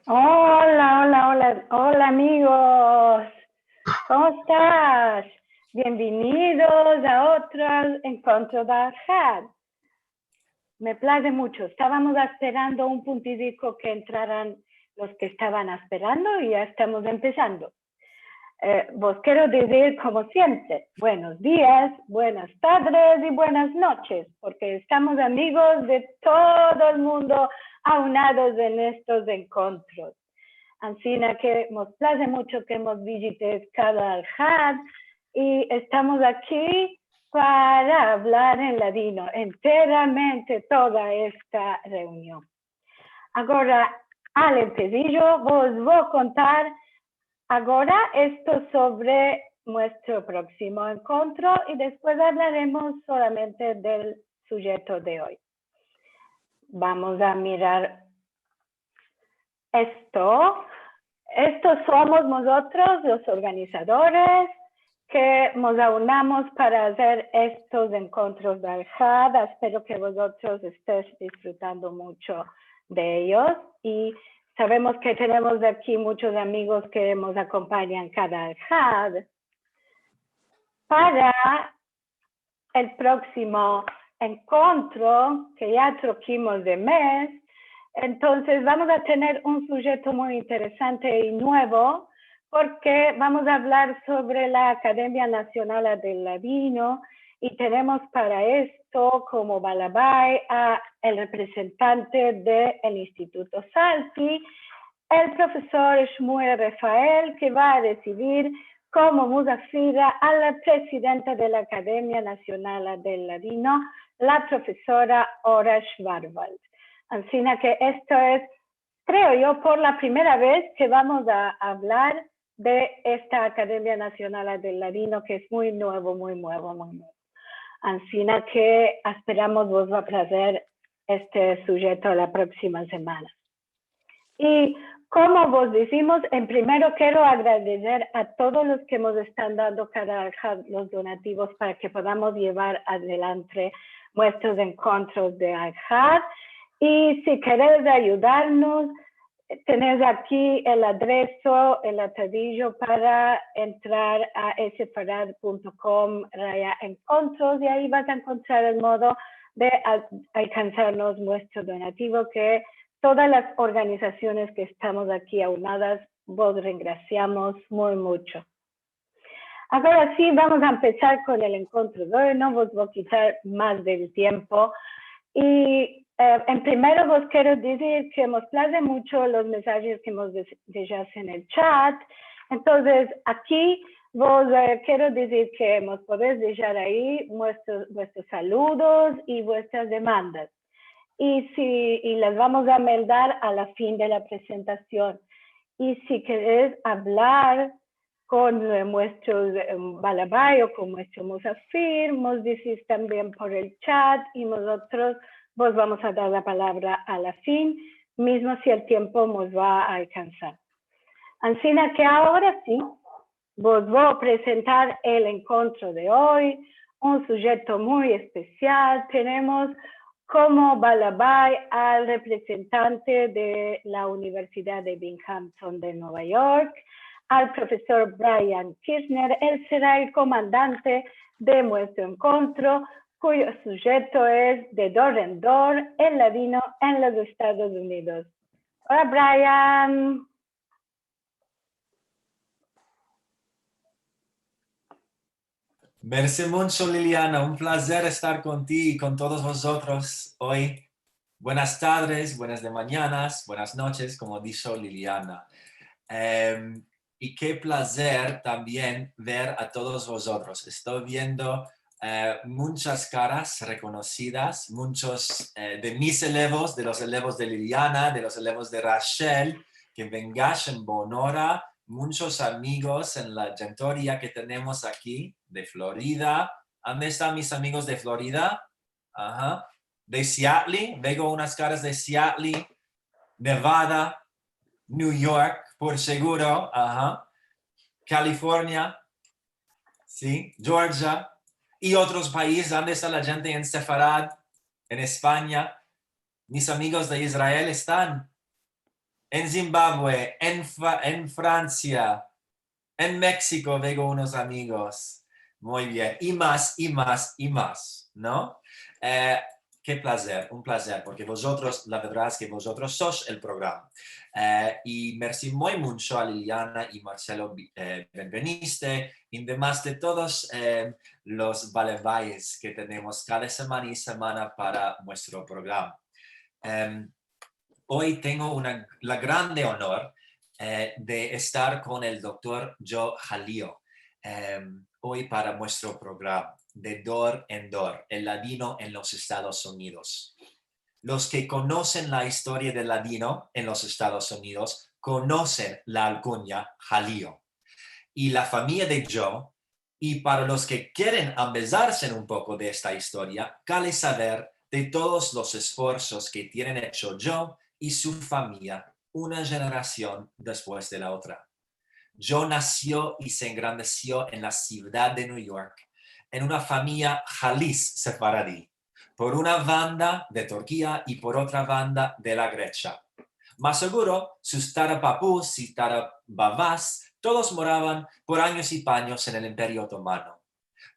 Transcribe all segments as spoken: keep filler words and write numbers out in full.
Ola, ola, ola, ola, amigos. Komo estas? Bienvenidos a otro enkontro de Alhad. Me plaze muncho. Estavamos asperando un puntidiko ke entraran los ke estavan asperando i ya estamos empesando. Eh, vos kero dizir, komo siempre, buenos dias, buenas tardes i buenas noches, porke estamos amigos de todo el mundo aunados en estos enkontros. Ansina ke mos plaze muncho ke mos vizites kada Alhad i estamos aki para avlar en ladino enteramente toda esta reunion. Agora, al empesijo, vos vo a kontar agora esto sovre muestro proksimo enkontro i despues avlaremos solamente del sujeto de oy. Vamos a mirar esto. Estos somos mozotros, los organizadores, ke mos aunamos para azer estos enkontros de Alhad. Espero ke vozotros estes disfrutando muncho de eyos. I savemos ke tenemos aki munchos amigos ke mos akompanyan kada Alhad. Para el proksimo enkontro, ke ya trokimos de mes, entonses vamos a tener un sujeto muy interesante i muevo, porke vamos a avlar sovre la Akademia Nasionala del Ladino, i tenemos para esto komo balabay a el reprezentante del Instituto Salti, el profesor Shmuel Refael, ke va a resivir komo muzafira a la prezidenta de la Akademia Nasionala del Ladino, la profesora Ora Schwarwald. Ansina ke esto es, kreo yo, por la primera vez ke vamos a avlar de esta Akademia Nasionala del Ladino, ke es muy muevo, muy muevo, muy muevo. Ansina ke asperamos vos va a plazer este sujeto la proksima semana. I komo vos dizimos, en primero kero agradeser a todos los ke mos estan dando kada Alhad los donativos para ke podamos yevar adelante muestros enkontros de Alhad. I si keres ayudarnos, tenes aki el adreso, el atadijo para entrar a sefarad punto com raya enkontros, i ayi vas a enkontrar el modo de al-, alkansarnos muestro donativo, ke todas las organizasiones ke estamos aki aunadas, vos rengrasiamos muy muncho. Agora si, vamos a empesar kon el enkontro de oy, no vos vo a kitar mas del tiempo. I, eh, en primero vos kero dizir ke mos plaze muncho los mensajes ke mos dej-, dejais en el chat. Entonses, aki vos, eh, kero dizir ke mos podes dejar ayi muestros, vuestros saludos i vuestras demandas. I si, i las vamos a meldar a la fin de la prezentasion. I si keres avlar kon, eh, muestros, eh, balabay o kon muestro muzafir, mos dizis tambien por el chat i mozotros vos vamos a dar la palavra a la fin, mizmo si el tiempo mos va a alkansar. Ansina ke agora si, vos vo a prezentar el enkontro de oy, un sujeto muy espesial. Tenemos komo balabay al reprezentante de la Universidad de Binghamton de Nueva York, al profesor Brian Kirchner. El sera el komandante de muestro enkontro, kuyo sujeto es De dor en dor, el ladino en los Estados Unidos. Ola, Brian. Mersi muncho, Liliana. Un plazer estar kon ti i kon todos vozotros oy. Buenas tardes, buenas de manyanas, buenas noches, komo disho Liliana. Em, i ke plazer tambien ver a todos vozotros. Esto viendo, eh, munchas karas rekonosidas, munchos, eh, de mis elevos, de los elevos de Liliana, de los elevos de Rachel, ke vengash en bonora, munchos amigos en la djentoria ke tenemos aki de Florida. Ande estan mis amigos de Florida? Aha. De Seattle, veo unas karas de Seattle, Nevada, New York, por seguro, aha. California, si, Georgia, i otros paizes. Ande esta la djente en Sefarad, en Espanya? Mis amigos de Israel estan? en Zimbabwe, en Fra-, en Fransia, en Meksiko, veo unos amigos. Muy bien. I mas, i mas, i mas, no? Eh, ke plazer, un plazer, porke vozotros, la verdad es ke vozotros sos el programa. Eh, i mersi muy muncho a Liliana i Marcelo, bi-, eh, benveniste, i demas de todos, eh, los valevayes ke tenemos kada semana i semana para muestro programa. Em, oy tengo una, la grande onor, eh, de estar kon el doktor Joe Halio, em, oy para muestro programa de Dor en Dor, el ladino en los Estados Unidos. Los ke konosen la istoria del ladino en los Estados Unidos konosen la alkunya Halio. I la famiya de Joe, i para los ke keren ambezarse un poko de esta istoria, kale saver de todos los esforsos ke tienen echo Joe i su famiya una jenerasion despues de la otra. Joe nasio i se engrandesio en la sivdad de New York, en una famiya halis sefaradi, por una banda de Turkia i por otra banda de la Gresia. Mas seguro, sus tarapapus i tarabavas, todos moravan por anyos i panyos en el Imperio Otomano.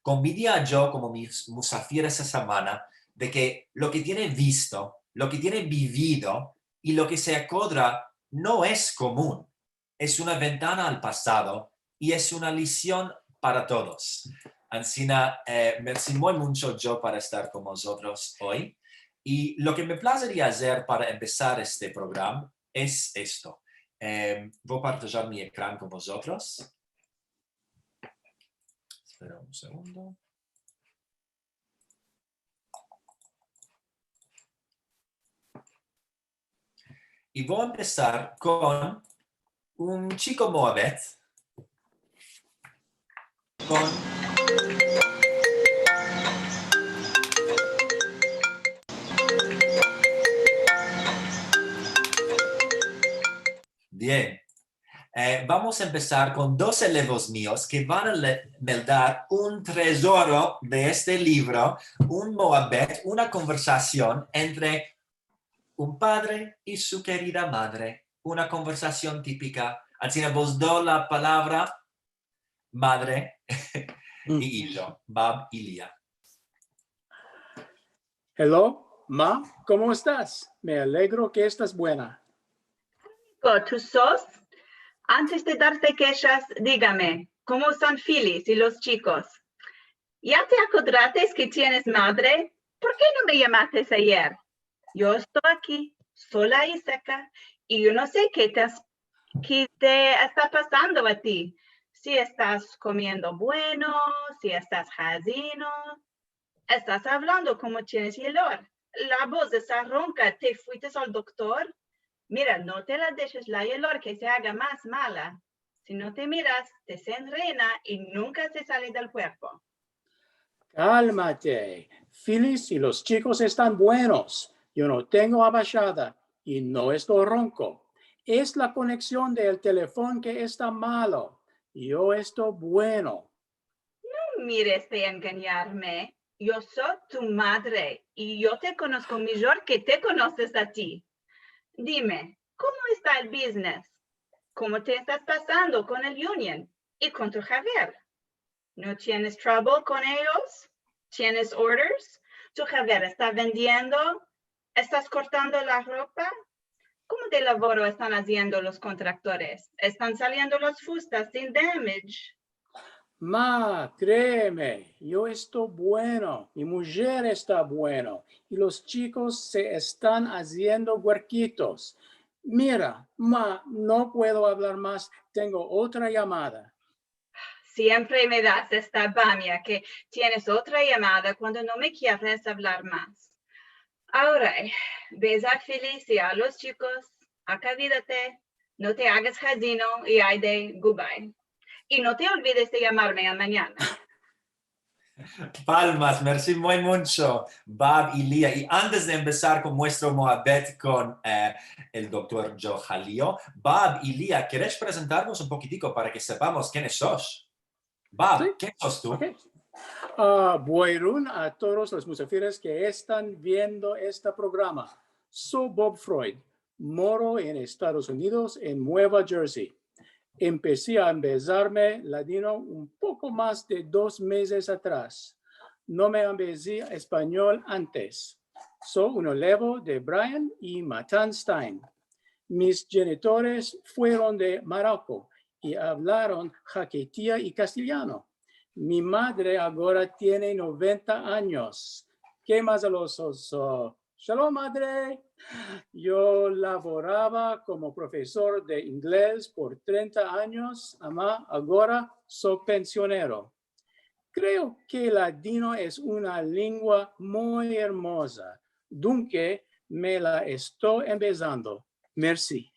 Konvidi a Joe komo mi musafir esa semana de ke lo ke tiene visto, lo ke tiene bivido i lo ke se akodra no es komun. Es una ventana al pasado i es una lision para todos. Ansina, eh, mersi muy muncho, Joe, para estar kon vozotros oy. I lo ke me plazeria azer para empesar este programa es esto. Em, vo a partajar mi ekran kon vozotros. Espera un segundo. I vo a empesar kon un chiko moabet. Kon... Bien. Eh, vamos a empesar kon dos elevos mios ke van a le-, meldar un tezoro de este livro, un moabet, una konversasion entre un padre i su kerida madre, una konversasion tipika. Ansina vos do la palavra, madre i ijo, Bab i Lia. Hello, ma, komo estas? Me alegro ke estas buena. Ko, tu sos? Antes de darte keshas, digame, komo estan Filis i los chikos? Ya te akodrates ke tienes madre? Por ke no me yamates ayer? Yo esto aki, sola i seka, i yo no se ke te, ke te esta pasando a ti. Si estas komiendo bueno, si estas hazino, estas avlando komo tienes yelor. La voz esta ronka, te fuites al doktor? Mira, no te la deshes la yelor ke se aga mas mala. Si no te miras, te se enrena i nunka se sale del kuerpo. Kalmate. Filis i los chikos estan buenos. Yo no tengo abashada i no esto ronko. Es la koneksion del telefon ke esta malo. Yo esto bueno. No mires de enganyarme. Yo so tu madre i yo te konosko mijor ke te konoses a ti. Dime, komo esta el biznes? Komo te estas pasando kon el union i kon tu haver? No tienes trouble kon eyos? Tienes orders? Tu haver esta vendiendo? Estas kortando la ropa? Komo de lavoro estan aziendo los kontraktores? Estan saliendo las fustas sin damage? Ma, kreeme, yo esto bueno, mi mujer esta bueno, i los chikos se estan aziendo guerkitos. Mira, ma, no puedo avlar mas, tengo otra yamada. Siempre me das esta bamia ke tienes otra yamada kuando no me keres avlar mas. Agora, eh, beza a Filis i a los chikos, akavidate, no te agas hazino i ayde, goodbye. I no te olvides de yamarme amanyana. Palmas, mersi muy muncho, Bab i Lia. I antes de empesar kon muestro muabet kon, eh, el doktor Joe Halio, Bab i Lia, keresh prezentarvos un pokitiko para ke sepamos kenes sos? Bab, si, ken sos tu? Ok. Ah, buayrun a todos los musafires ke estan viendo esta programa. So Bob Freud. Moro en Estados Unidos, en Nueva Jersey. Empesi a ambezarme ladino un poko mas de dos mezes atras. No me ambezi espanyol antes. So un elevo de Brian i Matan Stein. Mis djenitores fueron de Maroko i avlaron haketia i kastilyano. Mi madre agora tiene noventa anyos. Ke mas alososo. Shalom, madre. Yo lavorava komo profesor de inglez por trenta anyos, ama agora so pensionero. Kreo ke ladino es una lengua muy ermoza, dunke me la esto ambezando. Mersi.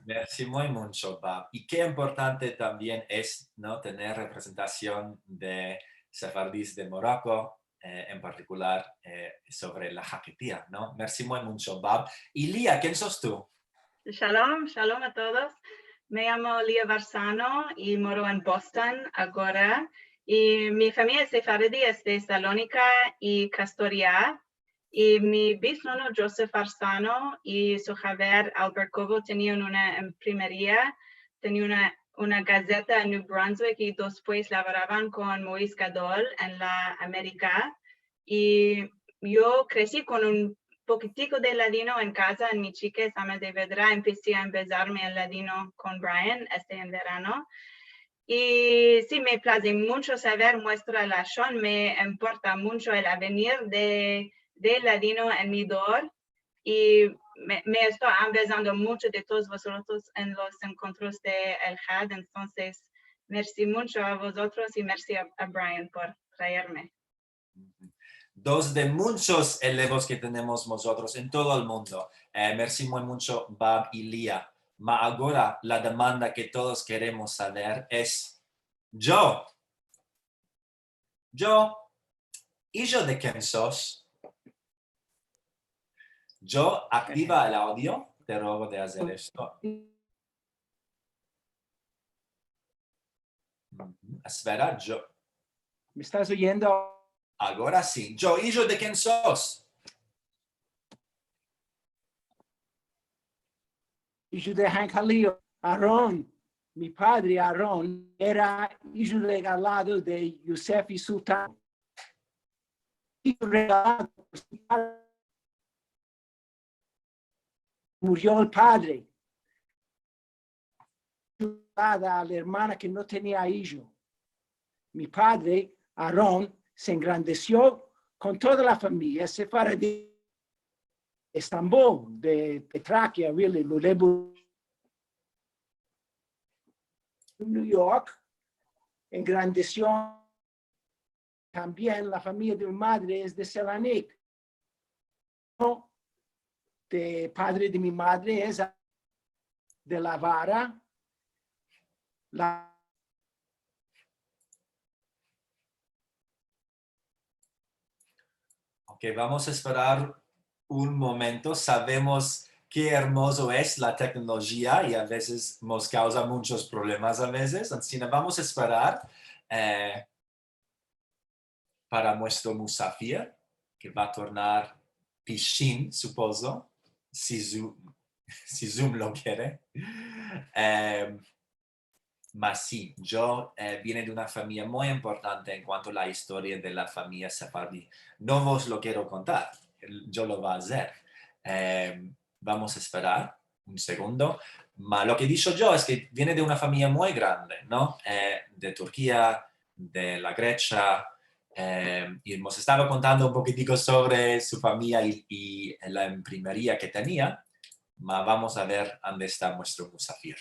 Mersi muy muncho, Bab. I ke importante tambien es, no, tener reprezentasion de sefardis de Moroko, eh, en partikular, eh, sovre la haketia, no? Mersi muy muncho, Bab. I Lia, ken sos tu? Shalom, shalom a todos. Me yamo Lia Varsano i moro en Boston agora. I mi famiya sefaradi es de Salonika i Kastoria. I mi bisnono Joseph Varsano i su haver Albert Kovo tenian una imprimeria, tenian una, una gazeta en New Brunswick i despues lavoravan kon Moïse Gadol en la Amerika. I yo kresi kon un pokitiko de ladino en kaza en mi chikez, ama de verdad empesi a ambezarme en ladino kon Brian este enverano. I si, me plaze muncho saver muestro lashon, me importa muncho el avenir de, de ladino en mi dor. I me, me esto ambezando muncho de todos vozotros en los enkontros de Elhad, entonses mersi muncho a vozotros i mersi a, a Brian por traerme. Dos de munchos elevos ke tenemos mozotros en todo el mundo. Eh, mersi muy muncho, Bab i Lia. Ma agora la demanda ke todos keremos saver es, yo, yo, ijo de ken sos? Yo, aktiva el audio, te rogo de azer esto. Uhu. Espera, yo. Me estas oyendo? Agora si. Yo, ijo de ken sos? Ijo de Hank Halil. Aron, mi padre Aron era ijo regalado de Yosef i Sultan. Ijo regalado por su padre. Murio el padre. Ayudada a la ermana ke no tenia ijo. Mi padre, Aron, se engrandesio kon toda la famiya sefaradi de Estambol, de Petrakia, really, Luleburgaz, New York, engrandesio. Tambien la famiya de mi madre es de Selanik. De padre de mi madre es de la Vara. La Ok, vamos a esperar un momento. Sabemos ke ermozo es la teknolojia i a vezes mos kauza munchos problemas a vezes. Ansina vamos a esperar, eh, para muestro musafir, ke va tornar pishin, supozo, si Zoom, si Zoom lo kere. Eh, ma si, yo, eh, viene de una famiya muy importante en kuanto a la istoria de la famiya sefaradi. No vos lo kero kontar, yo lo va azer. Eh, vamos a esperar un segundo. Ma lo ke disho yo es ke viene de una famiya muy grande, no? Eh, de Turkia, de la Gresia, eh, i mos estava kontando un pokitiko sovre su famiya i, i la imprimeria ke tenia. Ma vamos a ver ande esta muestro musafir.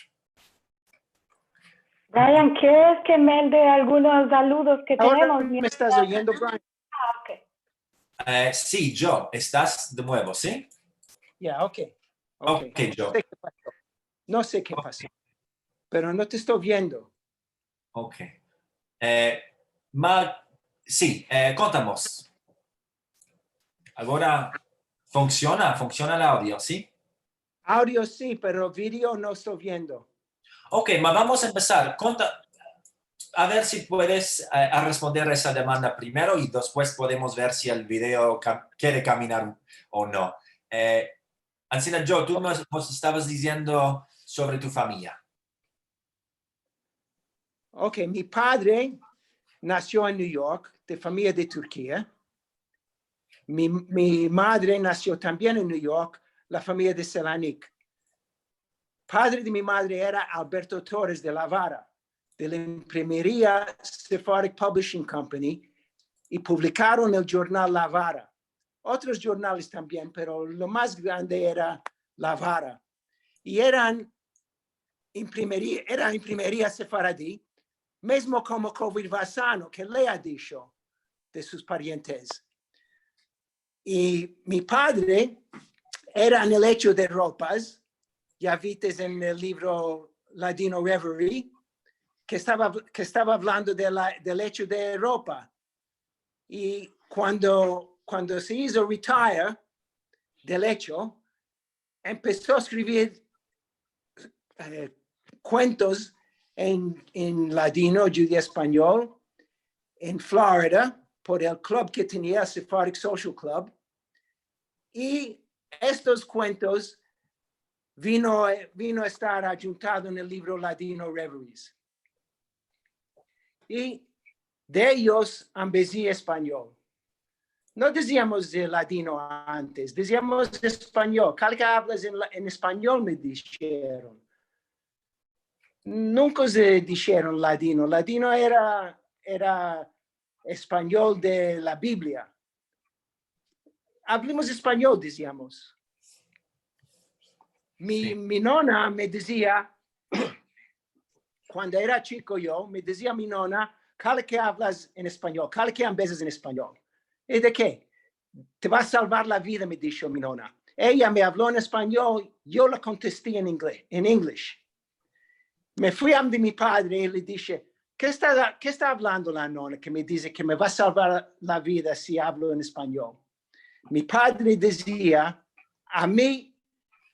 Brian, keres ke mande algunos saludos ke Agora tenemos? me estas oyendo, Brian? Ah, ok. Eh, si, yo, estas de muevo, si? Ya, ok. Ok, yo. No se ke paso. No se ke paso. Pero no te esto viendo. Ok. Eh, ma, si, eh, kontamos. Agora, funsiona, funsiona el audio, si? Audio si, pero video no esto viendo. Ok, ma vamos a empesar. Konta, a ver si puedes, eh, a responder esa demanda primero i despues podemos ver si el video ka-, kere kaminar o no. Eh, Ansina, Joe, tu mos, mos estavas diziendo sovre tu famiya. Ok, mi padre nasio en New York, de famiya de Turkia. Mi, mi madre nasio tambien en New York, la famiya de Selanik. Padre de mi madre era Alberto Torres de La Vara, de la imprimeria Sephardic Publishing Company, i publikaron el jurnal La Vara. Otros jurnales tambien, pero lo mas grande era La Vara. I eran imprimeria, era imprimeria sefaradi, mezmo komo Kovid Vazano, ke le a disho de sus parientes. I mi padre era en el echo de ropas, ya vites en el livro Ladino Reverie, ke estava, ke estava avlando de la, del echo de ropa. I kuando, kuando se izo retire del echo, empeso a eskrivir, eh, kuentos en, en ladino, djudeo-espanyol, en Florida, por el klub ke tenia, Sephardic Social Club, i estos kuentos vino, vino a estar adjuntado en el livro Ladino Reveries. I de eyos ambezi espanyol. No diziamos, eh, ladino antes, diziamos espanyol. Kal ke avlas en la, en espanyol, me disheron. Nunka se disheron ladino. Ladino era, era espanyol de la Biblia. Avlemos espanyol, diziamos. Mi, Si. Mi nona me dizia, kuando era chiko yo, me dizia mi nona, kal ke avlas en espanyol, kal ke ambezas en espanyol. I de ke? Te va a salvar la vida, me disho mi nona. Eya me avlo en espanyol, yo la kontesti en ingle-, en English. Me fui ande mi padre i le dishe, ke esta, ke esta avlando la nona ke me dize ke me va a salvar la vida si avlo en espanyol? Mi padre dizia, a mi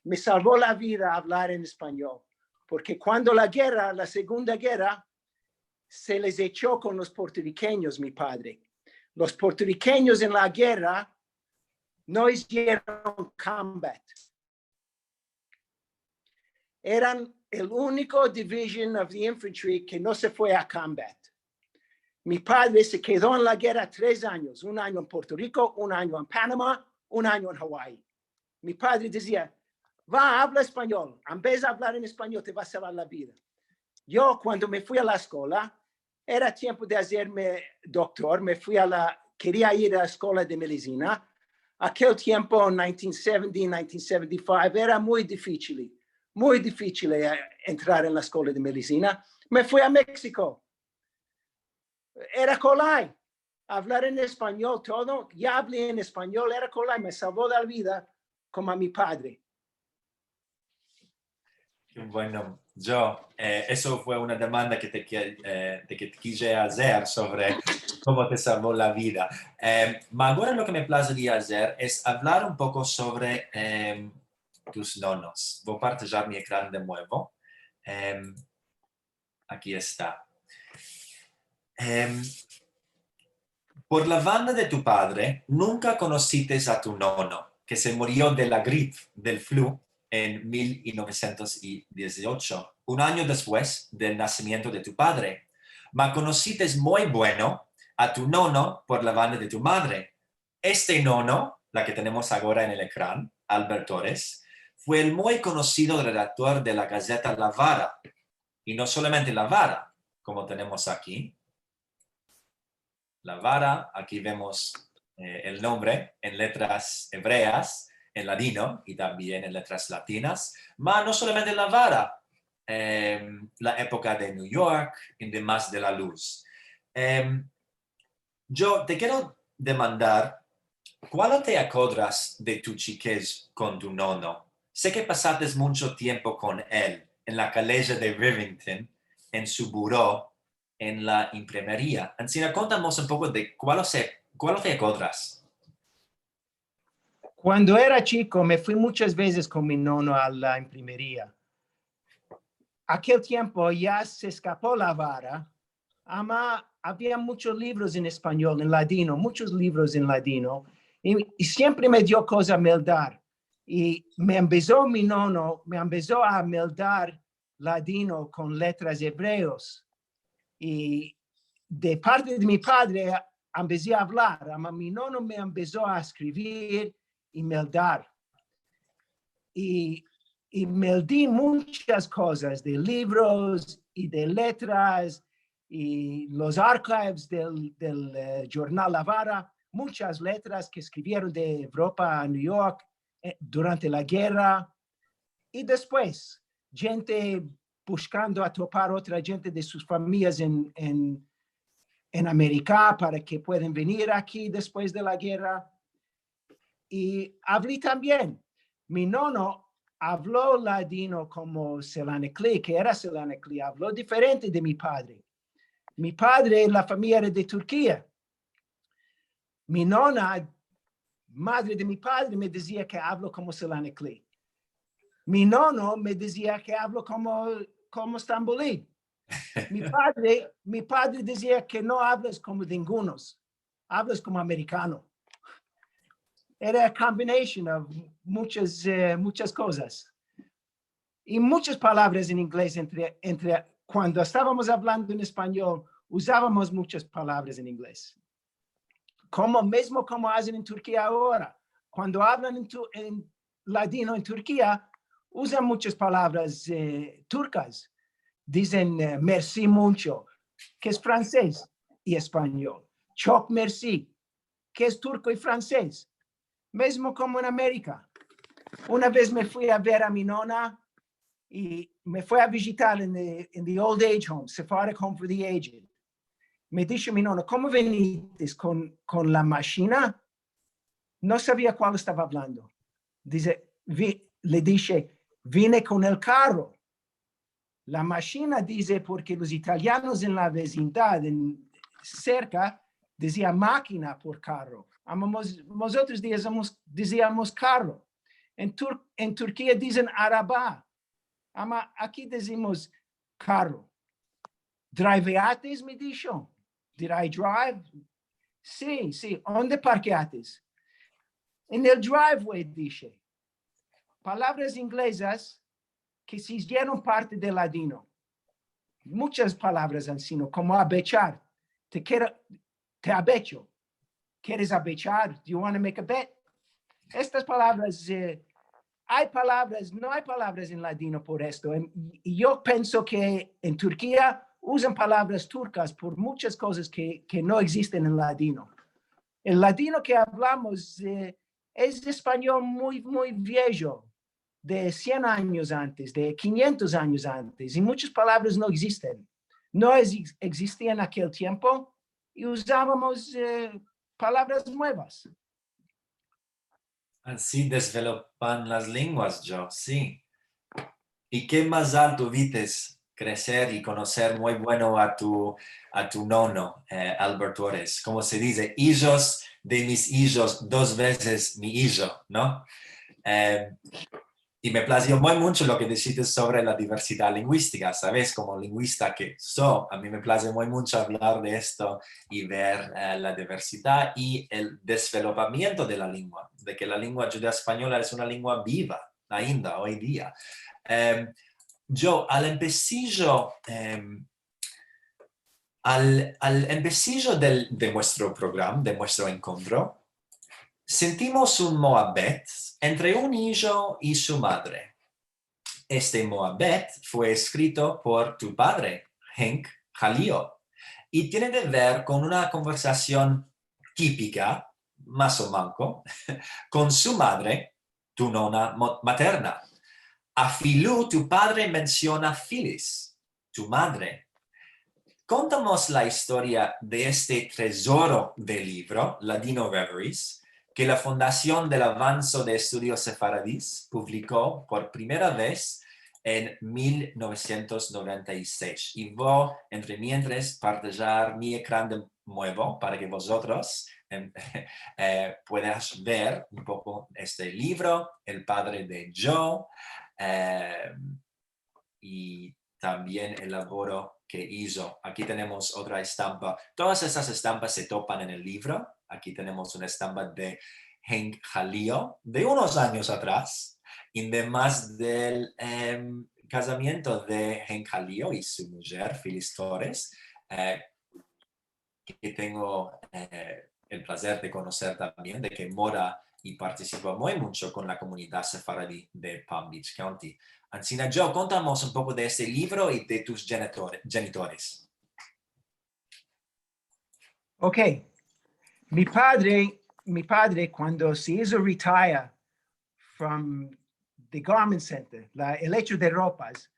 me salvo la vida avlar en espanyol, porke kuando la gerra, la segunda gerra, se les echo kon los puertorikenyos, mi padre. Los puertorikenyos en la gerra no izieron combat. Eran el uniko division of the infantry ke no se fue a combat. Mi padre se kedo en la gerra tres anyos, un anyo en Puerto Riko, un anyo en Panama, un anyo en Hawaii. Mi padre dizia, va, avla espanyol, ambeza avlar en espanyol, te va a salvar la vida. Yo, kuando me fui a la eskola, era tiempo de azerme doktor, me fui a la, keria ir a la eskola de medisina. Akel tiempo, nineteen seventy, nineteen seventy-five, era muy difisil, muy difisil, eh, entrar en la eskola de medisina. Me fui a Meksiko. Era kolay. Avlar en espanyol todo, ya avli en espanyol, era kolay, me salvo la vida komo a mi padre. Bueno, yo, eh, eso fue una demanda ke te, ke, eh, de ke te kije azer sovre komo te salvo la vida. Eh, ma agora lo ke me plaze de azer es avlar un poko sovre, eh, tus nonos. Vo a partajar mi ekran de muevo. Eh, aki esta. Eh, Por la banda de tu padre, nunka konosites a tu nono, ke se murio de la grip, del flu, en mil novesientos i diziocho, un anyo despues del nasimiento de tu padre. Ma konosites muy bueno a tu nono por la banda de tu madre. Este nono, la ke tenemos agora en el ekran, Albert Torres, fue el muy konosido redaktor de la gazeta La Vara. I no solamente La Vara, komo tenemos aki, La Vara, aki vemos, eh, el nombre en letras evreas, en ladino i tambien en letras latinas, ma no solamente La Vara, eh, la epoka de New York i demas de la luz. Eh, yo te kero demandar, kualo te akodras de tu chikez kon tu nono? Se ke pasates muncho tiempo kon el en la kaleja de Rivington, en su buro, en la imprimeria. Ansina, kontamos un poko de kualo se, kualo te akodras. Kuando era chiko, me fui munchas vezes kon mi nono a la imprimeria. Akel tiempo ya se eskapo La Vara, ama avia munchos livros en espanyol, en ladino, munchos livros en ladino, i, i siempre me dio koza meldar. I me embezo mi nono, me embezo a meldar ladino kon letras evreos. I de parte de mi padre, embezi a avlar, ama mi nono me embezo a eskrivir i meldar. I, i meldi munchas kozas de livros i de letras i los archives del, del, eh, jornal La Vara, munchas letras ke eskrivieron de Evropa a New York, eh, durante la gerra. I despues, djente bushkando a topar otra djente de sus famiyas en, en, en Amerika para ke puedan venir aki despues de la gerra. I avli tambien. Mi nono avlo ladino komo Selanikli, ke era Selanikli, avlo diferente de mi padre. Mi padre, la famiya era de Turkia. Mi nona, madre de mi padre, me dizia ke avlo komo Selanikli. Mi nono me dizia ke avlo komo, komo Stambuli. Mi padre, mi padre dizia ke no avlas komo dingunos, avlas komo amerikano. Era a combination of munchas, eh, munchas kozas. I munchas palavras en inglez entre, entre, kuando estavamos avlando en espanyol, uzavamos munchas palavras en inglez. Komo, mezmo komo azen en Turkia agora. Kuando avlan en tu-, en ladino en Turkia, uzan munchas palavras, eh, turkas. Dizen, eh, mersi muncho, ke es fransez i espanyol. Çok mersi, ke es turko i fransez. Mezmo komo en Amerika. Una vez me fui a ver a mi nona i me fue a vijitar en the, en the old age home, Sephardic Home for the Aged. Me disho mi nona, "Komo vinites, kon, kon la mashina?" No savia kual estava avlando. Dize, vi-, le dishe, "Vine kon el karro." La mashina dize, porke los italianos en la vezindad, en, serka, dizia makina por karro. Ama mos-, mozotros diziamos, diziamos karro. En Tur-, en Turkia dizen araba. Ama aki dizimos karro. "Driveates?" me disho. "Did I drive?" "Si, si. Onde parkeates?" "En el driveway", dishe. Palavras inglezas ke se izieron parte del ladino. Munchas palavras ansino, komo abechar. "Te kero, te abecho." "Keres abechar? Do you wanna make a bet?" Estas palavras, eh, ay palavras, no ay palavras en ladino por esto. Em, i yo penso ke en Turkia uzan palavras turkas por munchas kozas ke, ke no egzisten en ladino. El ladino ke avlamos, eh, es espanyol muy, muy viejo, de sien anyos antes, de kinyentos anyos antes, i munchas palavras no egzisten. No es-, egzistian en akel tiempo, i uzavamos, eh, palavras muevas. Ansi desvelopan las lenguas, yo, si. I ke mas alto vites kreser i konoser muy bueno a tu, a tu nono, eh, Albert Torres. Komo se dize, ijos de mis ijos, dos vezes mi ijo, no? Eh, i me plazio muy muncho lo ke dishites sovre la diversidad linguistika, saves? Komo linguista ke so, a mi me plaze muy muncho avlar de esto i ver, eh, la diversidad i el desvelopamiento de la lengua, de ke la lengua djudeo-espanyola es una lengua biva ainda oy dia. Em, yo, al empesijo, em, al, al empesijo del, de muestro program, de muestro enkontro, sentimos un moabet entre un ijo i su madre. Este moabet fue eskrito por tu padre, Henk Halio, i tiene de ver kon una konversasion tipika, mas o manko, kon su madre, tu nona mo-, materna. Afilu tu padre mensiona Filis, tu madre. Kontamos la istoria de este trezoro de livro, Ladino Reveries, ke la Fondasion del Avanso de Estudios Sefaradis publiko por primera vez en mil novesientos noventa i sesh. I vo, entre mientres, partajar mi ekran de muevo para ke vozotros, em, eh, puedas ver un poko este livro, El padre de Joe, eh, i tambien el lavoro ke izo. Aki tenemos otra estampa. Todas estas estampas se topan en el livro. Aki tenemos una estampa de Henk Halio, de unos anyos atras, i demas del, em, kazamiento de Henk Halio i su mujer, Filis Torres, eh, ke tengo, eh, el plazer de konoser tambien, de ke mora i partisipa muy muncho kon la komunidad sefaradi de Palm Beach County. Ansina, Joe, kontamos un poko de este livro i de tus genitor-, genitores. Ok. Mi padre, mi padre kuando se izo retire from the garment center, la, el echo de ropas,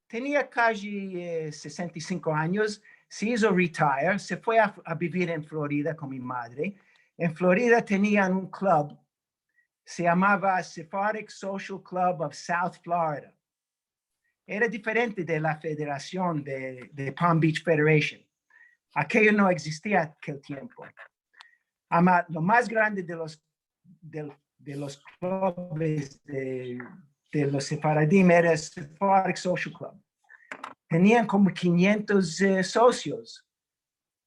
tenia kaji, eh, sesenta i sinko anyos, se izo retire, se fue a, a bivir en Florida kon mi madre. En Florida tenian un club, se yamava Sephardic Social Club of South Florida. Era diferente de la federasion de, de Palm Beach Federation. Akeyo no egzistia akel tiempo. Ama lo mas grande de los, de, de los klubes de, de los sefaradim era Sephardic Social Club. Tenian komo kinyentos, eh, sosios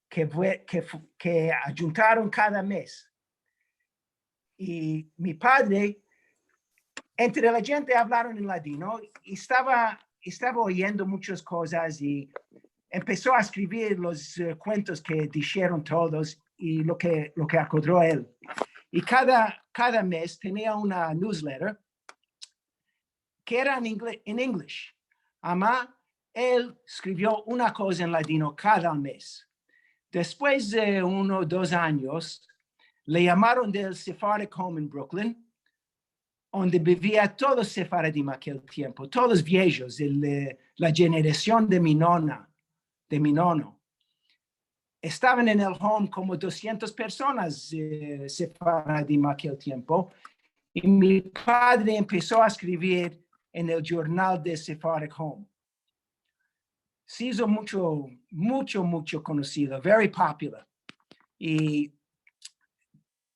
ke fue, ke fu-, ke ayuntaron kada mes. I mi padre, entre la djente avlaron en ladino, i estava, estava oyendo munchas kozas i empeso a eskrivir los, eh, kuentos ke disheron todos i lo ke, lo ke akodro el. I kada, kada mes tenia una newsletter ke era en ingle-, en English. Ama el eskrivio una koza en ladino kada mes. Despues de uno o dos anyos, le yamaron del Sephardic Home en Brooklyn, onde bivia todos sefaradim akel tiempo, todos viejos, el, eh, la jenerasion de mi nona, de mi nono. Estavan en el home komo dosientos personas, eh, sefaradim akel tiempo, i mi padre empeso a eskrivir en el jurnal de Sephardic Home. Se izo muncho, muncho, muncho konosido, very popular. I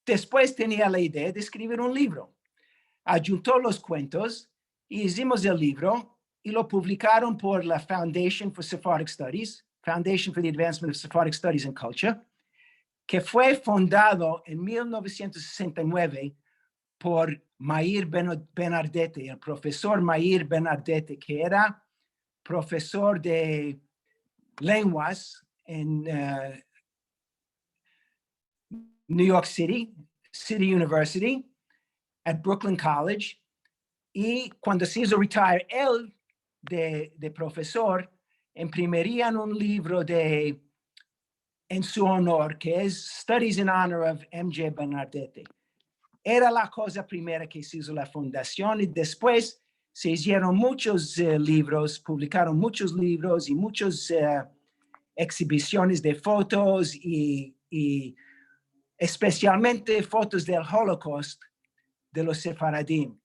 despues tenia la idea de eskrivir un livro. Ayunto los kuentos i izimos el livro i lo publikaron por la Foundation for Sephardic Studies, Foundation for the Advancement of Sephardic Studies and Culture, ke fue fundado en mil novesientos sesenta i nueve por Meir Ben-, Benardete, el profesor Meir Benardete, ke era profesor de lenguas en, eh, New York City, City University, at Brooklyn College, i kuando se izo retire el de, de profesor, imprimirian un livro de, en su onor, ke es Studies in Honor of M J Benardete. Era la koza primera ke se izo la fundasion, i despues se izieron munchos, eh, livros, publikaron munchos livros i munchos, eh, egzibisiones de fotos i, i espesialmente fotos del Holocaust de los sefaradim.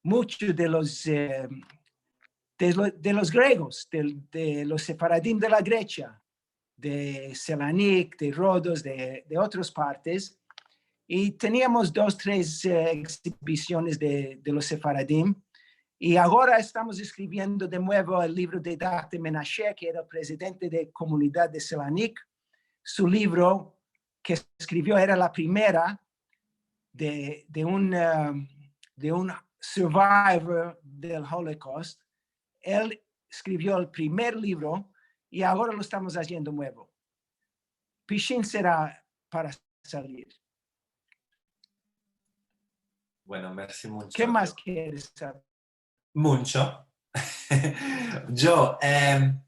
Munchos de los, eh, de lo-, de los griegos, del, de los sefaradim de la Gresia, de Selanik, de Rodos, de, de otras partes. I teniamos dos, tres, eh, egzibisiones de, de los sefaradim. I agora estamos eskriviendo de muevo el livro de Date Menashe, ke era el prezidente de komunidad de Selanik. Su livro ke eskrivio era la primera de, de un, eh, de un survivor del Holocaust. El eskrivio el primer livro i agora lo estamos aziendo muevo. Pishin sera para salir. Bueno, mersi muncho. Ke mas keres saver? Muncho. Joe, em,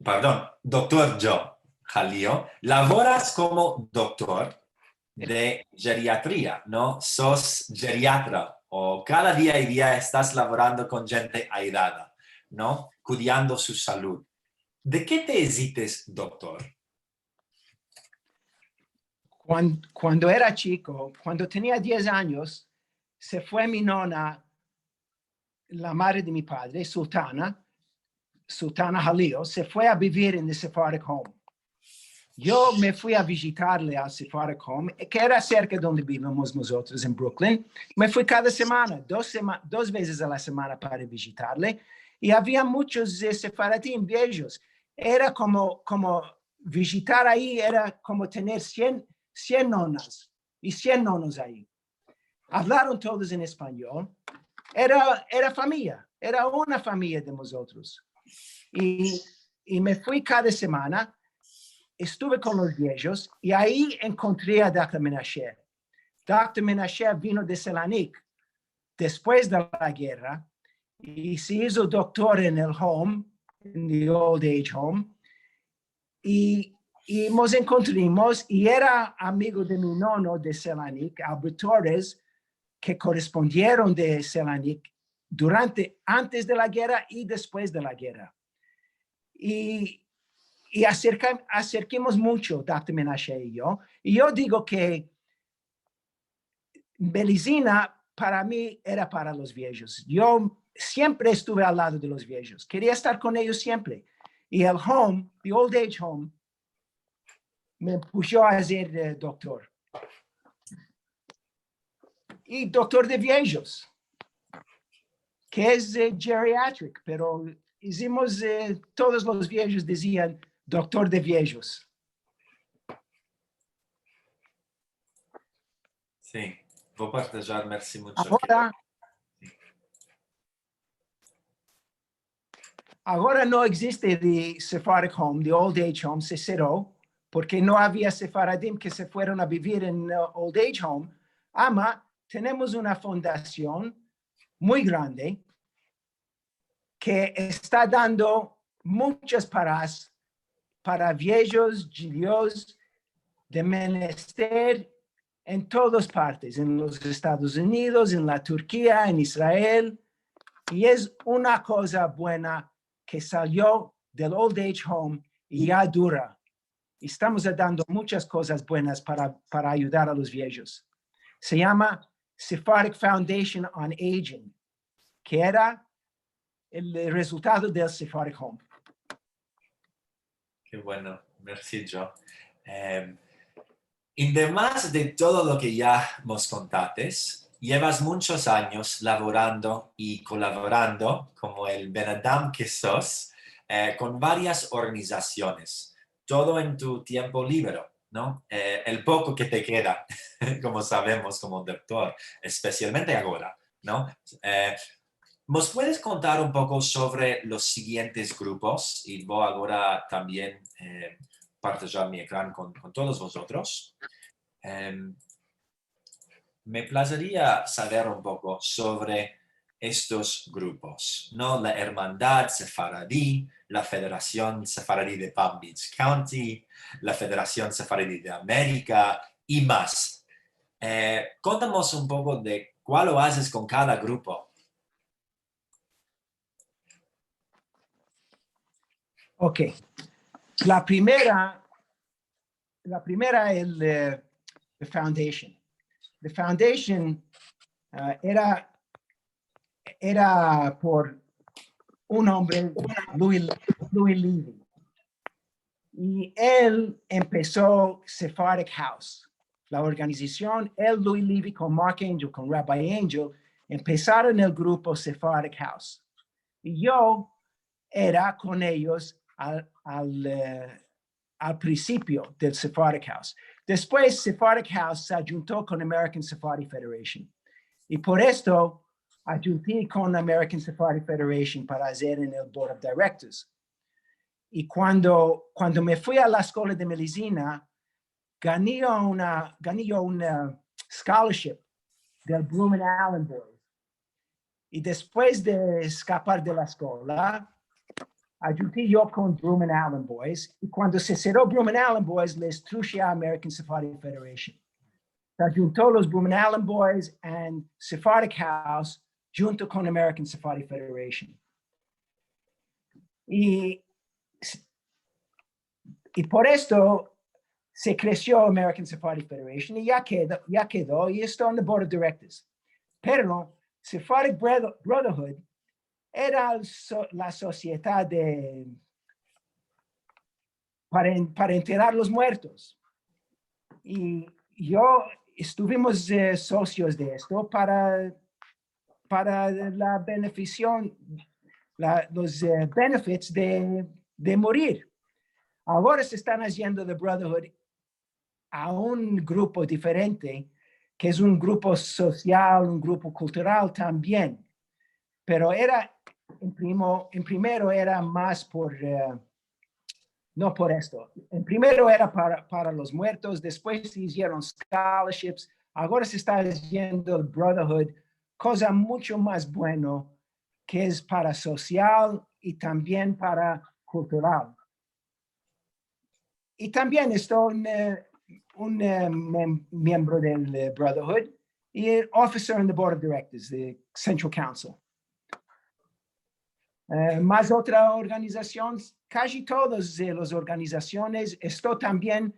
pardon, doktor Joe Halio, lavoras komo doktor de jeriatria, no? Sos jeriatra, o kada dia i dia estas lavorando kon djente aidada, no? Kudiando su salud. De ke te izites doktor? Kuan-, kuando era chiko, kuando tenia diez anyos, se fue mi nona, la madre de mi padre, Sultana, Sultana Halio, se fue a bivir en el Sephardic Home. Yo me fui a vijitarle al Sephardic Home, ke era serka de onde bivimos mozotros en Brooklyn. Me fui kada semana, dos sema-, dos vezes a la semana para vijitarle. I avia munchos, eh, sefaradim viejos. Era komo, komo vijitar ayi, era komo tener sien, sien nonas. i sien nonos ayi. Avlaron todos en espanyol. Era, era famiya, era una famiya de mozotros. I, i me fui kada semana, estuve kon los viejos, i ayi enkontri a doktor Menashe. Doktor Menashe vino de Selanik despues de la gerra, i se izo doktor en el home, en the old age home, i, i mos enkontrimos, i era amigo de mi nono de Selanik, Albert Torres, ke korespondieron de Selanik durante, antes de la gerra i despues de la gerra. I, i aserka-, aserkimos muncho, doktor Menashe i yo. I yo digo ke Melizina para mi era para los viejos. Yo siempre estuve al lado de los viejos. Keria estar kon eyos siempre. I el home, the old age home, me pusho a ser, eh, doktor. I doktor de viejos, ke es, eh, geriatric, pero izimos, eh, todos los viejos dizian doktor de viejos. Si, vo partajar, mersi muncho. Agora, agora no existe the Sephardic home, the old age home se serro, porke no avia sefaradim ke se fueron a bivir en, uh, old age home. Ama, tenemos una fondasion muy grande ke esta dando munchas paras para viejos djudios de menester en todas partes, en los Estados Unidos, en la Turkia, en Israel. I es una koza buena ke salio del old age home i ya dura. Estamos dando munchas kozas buenas para, para ayudar a los viejos. Se yama Sephardic Foundation on Aging, ke era el rezultado del Sephardic Home. Ke bueno, mersi, Joe. Em, i demas de todo lo ke ya mos kontates, yevas munchos anyos lavorando i kolaborando komo el benadam ke sos, eh, kon varias organizasiones, todo en tu tiempo libre, no? Eh, el poko ke te keda, komo savemos, komo doktor, espesialmente agora, no? Eh, mos puedes kontar un poko sovre los sigientes grupos? I vo agora tambien, eh, partajar mi ekran kon, kon todos vozotros. Em, me plazeria saver un poko sovre estos grupos, no? La Ermandad Sefaradi, la Federasion Sefaradi de Palm Beach County, la Federasion Sefaradi de Amerika i mas. Eh, kontamos un poko de kualo azes kon kada grupo. Ok. La primera, la primera, el, eh, the foundation. The foundation, ah, era, era por un hombre, Louis, Louis Levy. I el empeso Sephardic House, la organizasion, el, Louis Levy kon Mark Angel, kon Rabbi Angel, empesaron el grupo Sephardic House. I yo era kon eyos al, al, eh, al prinsipio del Sephardic House. Despues, Sephardic House se ayunto kon American Sephardi Federation. I por esto, ayunti kon American Sephardi Federation para azer en el Board of Directors. I kuando, kuando me fui a la eskola de Melizina, gani yo una, gani yo una scholarship del Broome and Allen Boys. I despues de eskapar de la eskola, ayunti yo kon Broome and Allen Boys. I kuando se serro Broome and Allen Boys, les trushe a American Sephardi Federation. Se ayunto los Broome and Allen Boys and Sephardic House, yunto kon American Sephardi Federation. I, i por esto se kresio American Sephardi Federation i ya kedo, ya kedo i esto en the board of directors. Pero Sephardic Brother-, Brotherhood era el so-, la sosiedad de, para en-, para enterrar los muertos. I yo estuvimos, eh, sosios de esto para, para la benefision, la, los, eh, benefits de, de morir. Agora se estan aziendo the Brotherhood a un grupo diferente, ke es un grupo sosial, un grupo kultural tambien. Pero era, en primo, en primero era mas por, eh, no por esto. En primero era para, para los muertos, despues se izieron scholarships, agora se esta aziendo el Brotherhood, koza muncho mas bueno, ke es para sosial i tambien para kultural. I tambien esto un, eh, un, eh, mem-, miembro del, eh, Brotherhood i officer in the board of directors de Central Council. Eh, mas otra organizasion, kaji todos de las organizasiones, esto tambien,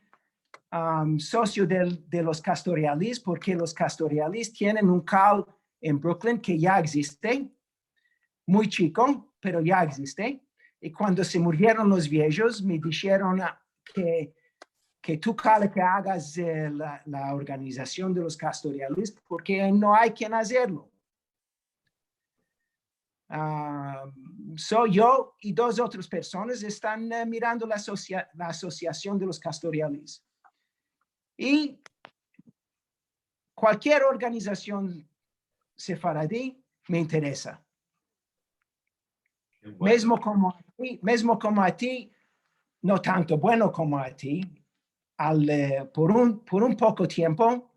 am, sosio del, de los Castorialis, porke los Castorialis tienen un kal en Brooklyn ke ya egziste, muy chiko, pero ya egziste. I kuando se murieron los viejos, me disheron, ah, ke, ke tu kale ke agas, eh, la, la organizasion de los Castorialis, porke no ay ken azerlo. Ah, so yo i dos otras personas estan, eh, mirando la asosia-, la asosiasion de los Castorialis. I kualkier organizasion sefaradi me interesa. Ke bueno. Mezmo komo a ti, mezmo komo a ti, no tanto bueno komo a ti, al, eh, por un, por un poko tiempo,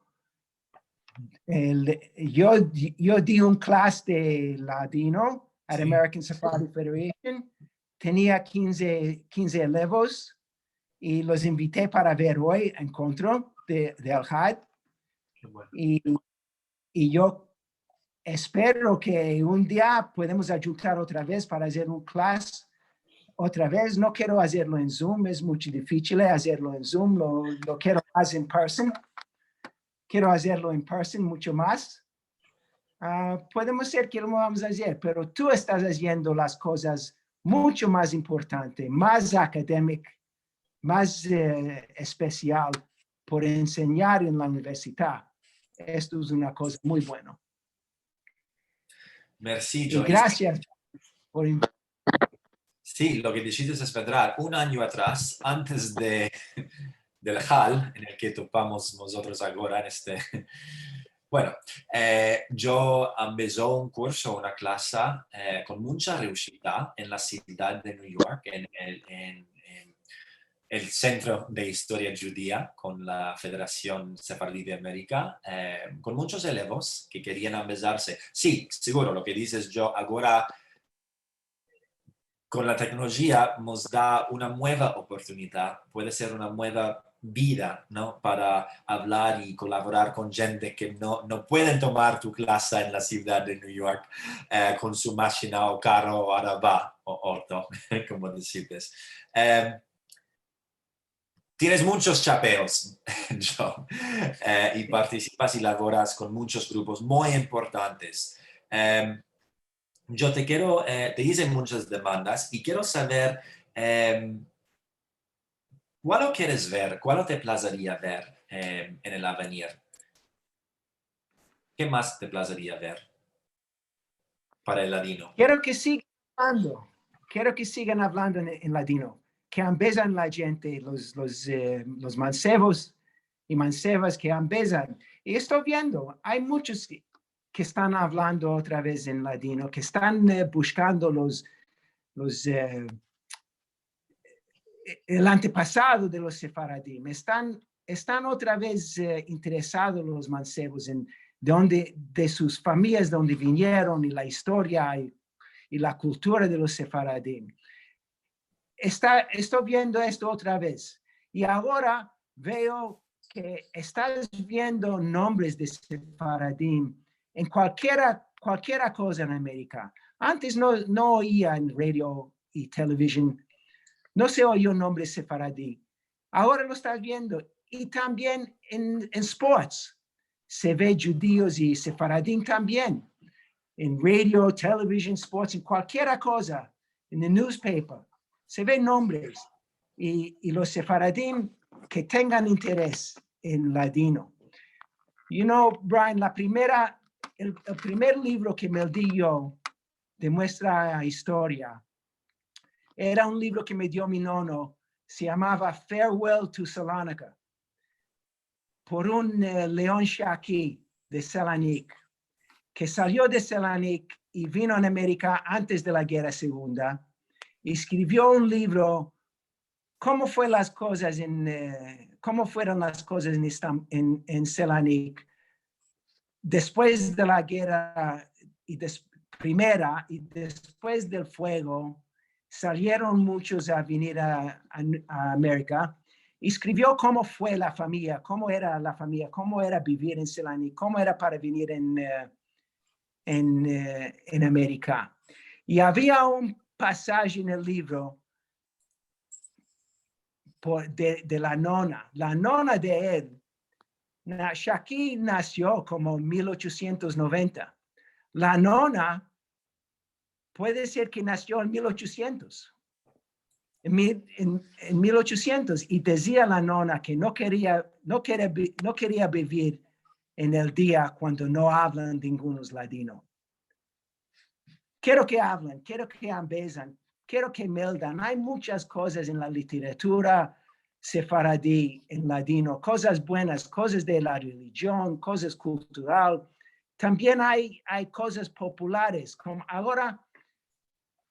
el, yo, yo di un klas de ladino at American Sephardi Federation. Tenia kinze, kinze elevos i los invite para ver oy enkontro de, de Elhad. Ke bueno. I, i yo espero ke un dia podemos ayuntar otra vez para azer un klas otra vez. No kero azerlo en Zoom, es muncho difisil azerlo en Zoom, lo, lo kero mas in person. Kero azerlo in person muncho mas. Ah, podemos ser ke lo vamos a azer, pero tu estas aziendo las kozas muncho mas importante, mas academic, mas, eh, espesial por ensenyar en la universidad. Esto es una koza muy bueno. Mersi, i Joyce. Grasias por in- Si, lo ke dishites es verdad. Un anyo atras, antes de, del hal en el ke topamos mozotros agora en este, bueno, eh, yo ambezo un kurso, una klasa, eh, kon muncha reushita en la sivdad de New York, en el, en, en el Sentro de Istoria Djudia kon la Federasion Sefaradi de Amerika, eh, kon munchos elevos ke kerian ambezarse. Si, seguro, lo ke dizes yo agora kon la teknolojia mos da una mueva oportunidad, puede ser una mueva vida, no? Para avlar i kolaborar kon djente ke no, no pueden tomar tu klasa en la sivdad de New York, eh, kon su mashina o karro o araba o oto, komo dishites. Eh, tienes munchos chapeos, yo, eh, i partisipas i lavoras kon munchos grupos muy importantes. Eh, yo te kero, eh, te ize munchas demandas i kero saver, eh, kualo keres ver, kualo te plazaria ver, eh, en el avenir? Ke mas te plazaria ver para el ladino? Kero ke sigan avlando, kero ke sigan avlando en, en ladino, ke ambezan la djente, los, los, eh, los mansevos i mansevas ke ambezan. I esto viendo, ay munchos ke, ke estan avlando otra vez en ladino, ke estan, eh, bushkando los, los, eh, el antepasado de los sefaradim. Estan, estan otra vez, eh, interesados los mansevos en de onde, de sus famiyas, de onde vinieron, i la istoria i, i la kultura de los sefaradim. Esta, esto viendo esto otra vez. I agora veo ke estas viendo nombres de sefaradim en kualkiera, kualkiera koza en Amerika. Antes no, no oia en radio i television, no se oio nombre sefaradi. Agora lo estas viendo. I tambien en, en sports se ve djudios i sefaradim tambien. En radio, television, sports, en kualkiera koza, en el newspaper, se ve nombres. I, i los sefaradim ke tengan interes en ladino. You know, Brian, la primera, el, el primer livro ke me di yo de muestra istoria era un livro ke me dio mi nono, se yamava Farewell to Salonika. por un, eh, Leon Shaki de Selanik, ke salio de Selanik i vino a Amerika antes de la Gerra Segunda, i eskrivio un livro komo fue las kozas en, eh, komo fueron las kozas en Istan-, en, en Selanik despues de la gerra i des-, primera i despues del fuego, salieron munchos a venir a, a, a Amerika. Eskrivio komo fue la famiya, komo era la famiya, komo era bivir en Selanik, komo era para venir en, eh, en, eh, en Amerika. I avia un pasaje en el livro por, de, de la nona. La nona de el, na-, Shaki nasio komo mil ochosientos noventa. La nona puede ser ke nasio en mil ochosientos. En mil, en, en mil ochosientos, i dizia la nona ke no keria, no keria bi-, no keria bivir en el dia kuando no avlan dingunos ladino. Kero ke avlen, kero ke ambezan, kero ke meldan. Ay munchas kozas en la literatura sefaradi en ladino, kozas buenas, kozas de la relijion, kozas kultural. Tambien ay, ay kozas populares, komo agora,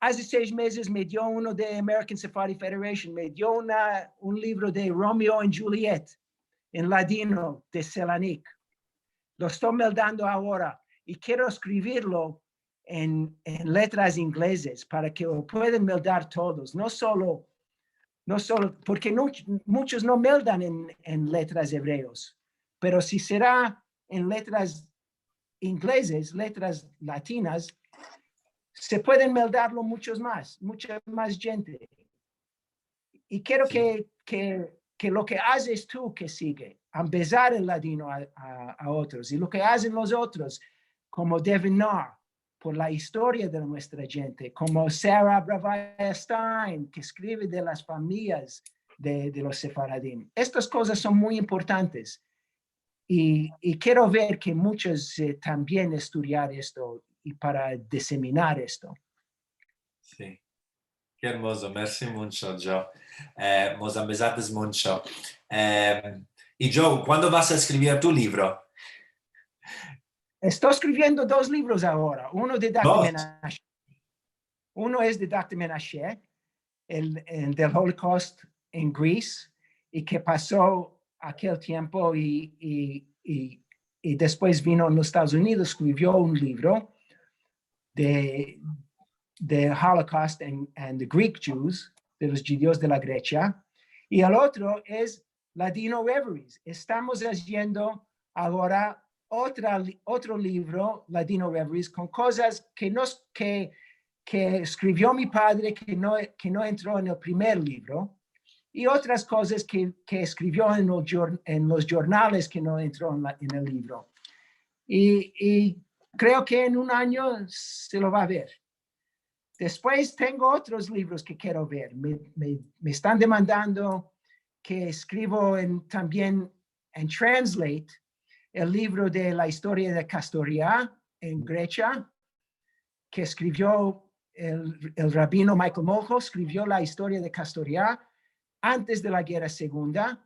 aze sesh mezes me dio uno de American Sephardi Federation, me dio una, un livro de Romeo and Juliet en ladino de Selanik. Lo esto meldando agora i kero eskrivirlo en, en letras inglezes para ke lo puedan meldar todos, no solo, no solo, porke no, munchos no meldan en, en letras evreos, pero si sera en letras inglezes, letras latinas, se pueden meldarlo munchos mas, muncha mas djente. I kero ke, ke, ke lo ke azes tu ke siga, ambezar el ladino a, a, a otros, i lo ke azen los otros, komo Devin Naar, por la istoria de muestra djente, komo Sarah Bravaya Stein, ke eskrive de las famiyas de, de los sefaradim. Estas kozas son muy importantes. I, i kero ver ke munchos, eh, tambien estudiar esto i para diseminar esto. Si. Ke ermozo, mersi muncho, Joe. Eh, mos ambezates muncho. Eh, i Joe, kuando vas a eskrivir tu livro? Esto eskriviendo dos livros agora. Uno de Doktor Dos? Menashe. Uno es de Doktor Menashe, el, el del Holocaust en Greece, i ke paso akel tiempo i, i, i, i despues vino en los Estados Unidos, eskrivio un livro de, de Holocaust and, and the Greek Jews, de los djudios de la Gresia, i el otro es Ladino Reveries. Estamos aziendo agora otra li-, otro livro, Ladino Reveries, kon kozas ke nos, ke, ke eskrivio mi padre, ke no, ke no entro en el primer livro, i otras kozas ke, ke eskrivio en los djor-, en los djornales ke no entro en la, en el livro. I, i kreo ke en un anyo se lo va a ver. Despues tengo otros livros ke kero ver. Me, me, me estan demandando ke eskrivo en, tambien en translate el livro de la istoria de Kastoria en Gresia, ke eskrivio el, el rabino Michael Molho, eskrivio la istoria de Kastoria antes de la Gerra Segunda.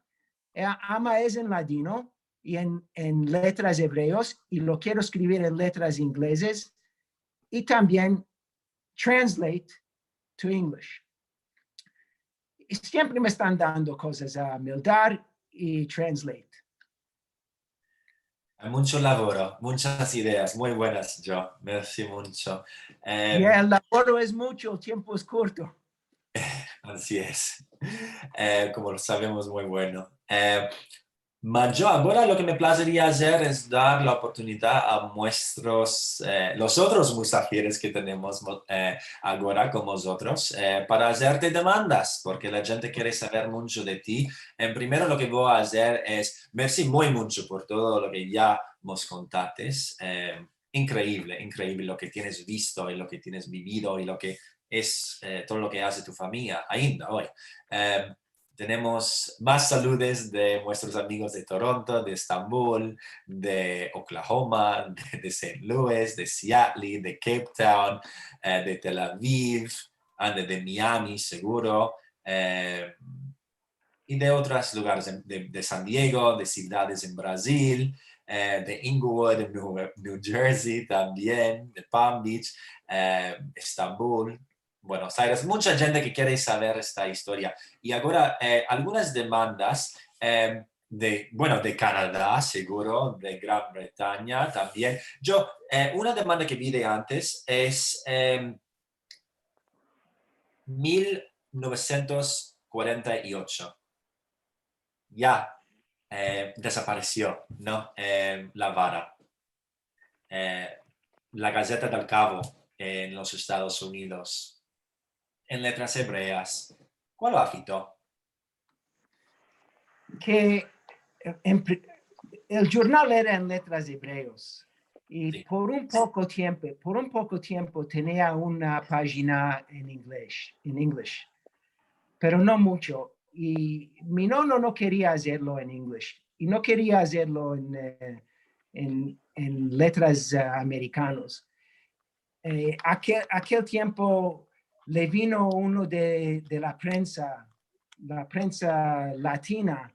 E ama es en ladino i en, en letras evreos, i lo kero eskrivir en letras inglezes, i tambien translate to English. I siempre me estan dando kozas a meldar i translate. Ay muncho lavoro, munchas ideas, muy buenas, Joe. Mersi muncho. Eh, I el lavoro es muncho, el tiempo es kurto. Ansi es. Eh, komo lo savemos, muy bueno. Eh, ma Joe, agora lo ke me plazeria azer es dar la oportunidad a muestros, eh, los otros musafires ke tenemos, mo-, eh, agora kon mozotros, eh, para azerte demandas, porke la djente kere saver muncho de ti. En primero lo ke vo a azer es, mersi muy muncho por todo lo ke ya mos kontates. Eh, inkreivle, inkreivle lo ke tienes visto i lo ke tienes bivido i lo ke es, eh, todo lo ke aze tu famiya ainda oy. Eh, tenemos mas saludes de muestros amigos de Toronto, de Estambul, de Oklahoma, de, de Saint Louis, de Seattle, de Cape Town, eh, de Tel Aviv, ande, de Miami, seguro. Eh, i de otros lugares, de, de San Diego, de sivdades en Brazil, eh, de Inglewood, en New, New Jersey tambien, de Palm Beach, eh, Estambul, Buenos Aires. Muncha djente ke kere saver esta istoria. I agora, eh, algunas demandas, eh, de, bueno, de Kanada, seguro, de Gran Bretanya tambien. Yo, eh, una demanda ke vi de antes es, eh, mil novesientos kuarenta i ocho. Ya, eh, desaparesio, no? Eh, la vara. Eh, la Gazeta del Cabo en los Estados Unidos, en letras ebreas. Kualo afito? Ke, eh, en pri-, el djurnal era en letras ebreos. I por un poko tiempo, por un poko tiempo tenia una pajina en inglez, en English, pero no muncho. I mi nono no keria azerlo en English. I no keria azerlo en, eh, en, en letras, eh, amerikanos. Eh, akel, akel tiempo le vino uno de, de la prensa, la prensa latina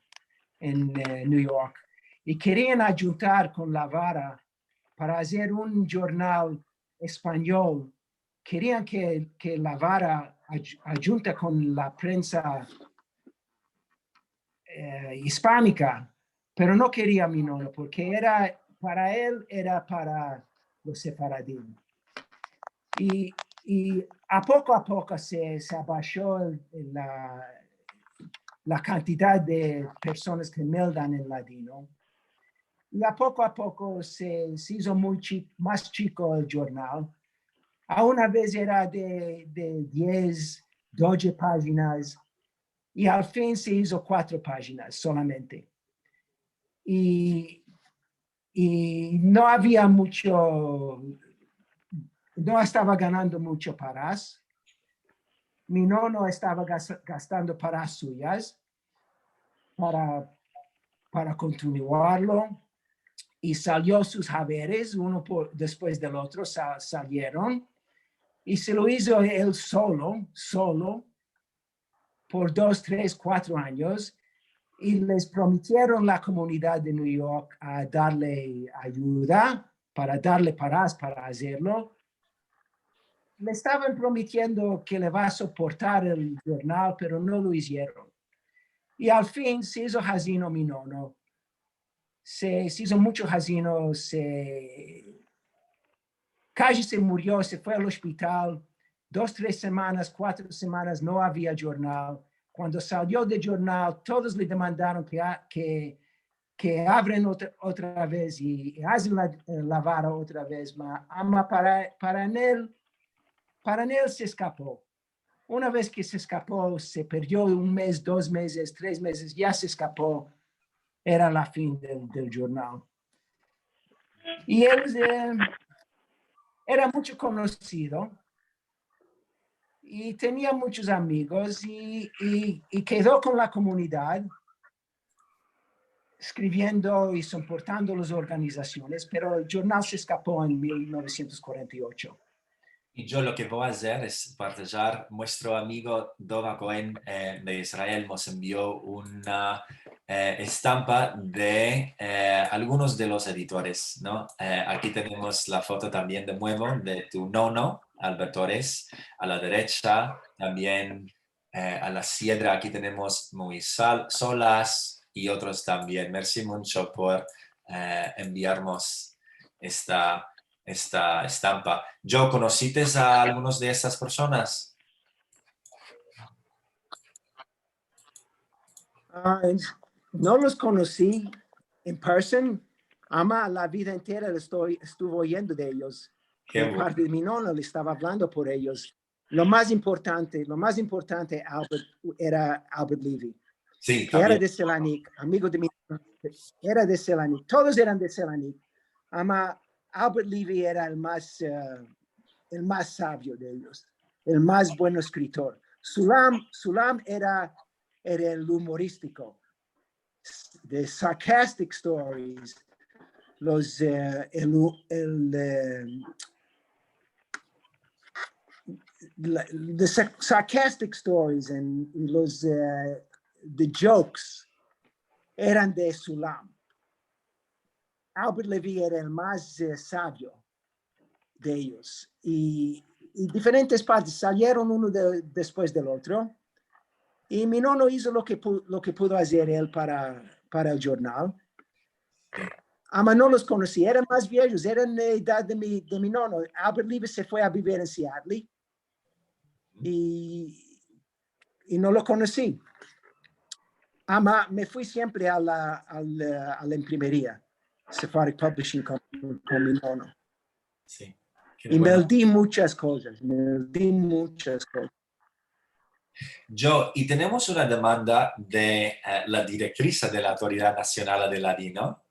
en, eh, New York, i kerian adjuntar kon la vara para azer un djurnal espanyol. Kerian ke, ke la vara adj-, adjunta kon la prensa, eh, ispanika, pero no keria mi nono, porke era, para el era para los sefaradim. I, i a poko a poko se, se abasho el, la, la kantidad de personas ke meldan en ladino. I a poko a poko se, se izo muy chi-, mas chiko el djurnal. A una vez era de, de diez, dodje pajinas, i al fin se izo kuatro pajinas solamente. I, i no avia muncho, no estava ganando muncho paras. Mi nono estava gas-, gastando paras suyas para, para kontinuarlo. I salio sus haveres, uno por, despues del otro, sa-, salieron. I se lo izo el solo, solo, por dos, tres, kuatro anyos, i les prometieron la komunidad de New York a darle ayuda, para darle paras para azerlo. Le estavan prometiendo ke le va a soportar el djurnal, pero no lo izieron. I al fin se izo hazino mi nono. Se, se izo muncho hazino, se, kaji se murio, se fue al ospital. Dos, tres semanas, kuatro semanas no avia djurnal. Kuando salio del djurnal, todos le demandaron ke a-, ke, ke avren otra, otra vez i, i azen la, la vara otra vez. Ma, ama para, para el, para el se eskapo. Una vez ke se eskapo, se perdio un mez, dos mezes, tres mezes, ya se eskapo, era la fin del, del djurnal. I el, eh, era muncho konosido i tenia munchos amigos i, i, i kedo kon la komunidad, eskriviendo i soportando las organizasiones, pero el djurnal se eskapo en mil novesientos kuarenta i ocho. I yo lo ke vo a azer es partajar, muestro amigo Dova Cohen, eh, de Israel mos envio una, eh, estampa de, eh, algunos de los editores, no? Eh, aki tenemos la foto tambien de muevo de tu nono, Alberto Ores, a la derecha, tambien eh, a la siedra. Aki tenemos Muy Sal-, Solas i otros tambien. Mersi muncho por, eh, enviarmos esta, esta estampa. Yo, konosites a algunos de estas personas? Ah, no los konosi en person, ama la vida entera esto-, estuve oyendo de eyos. Ke bueno. Parte de mi nono le estava avlando por eyos. Lo mas importante, lo mas importante, Albert, era Albert Levy, ke era de Selanik, amigo de mi, era de Selanik, todos eran de Selanik. Ama Albert Levy era el mas, eh, el mas savio de eyos, el mas bueno eskritor. Sulam, Sulam era, era el umoristiko, the sarcastic stories, los, eh, el, el, eh, la, the sar-, sarcastic stories and los, eh, the jokes eran de Sulam. Albert Levy era el mas, eh, savio de eyos. I, i diferentes partes salieron uno de, despues del otro. I mi nono izo lo ke pu-, lo ke pudo azer el para, para el jurnal. Ama no los konosi, eran mas viejos, eran de edad de mi, de mi nono. Albert Levy se fue a biver en Seattle. I, i no lo konosi. Ama me fui siempre a la, a la, a la imprimeria, Sephardic Publishing Company, kon mi nono. Si. I me di munchas kozas, me di munchas kozas. Joe, i tenemos una demanda de, eh, la direktrisa de la Autoridad Nasional de Ladino.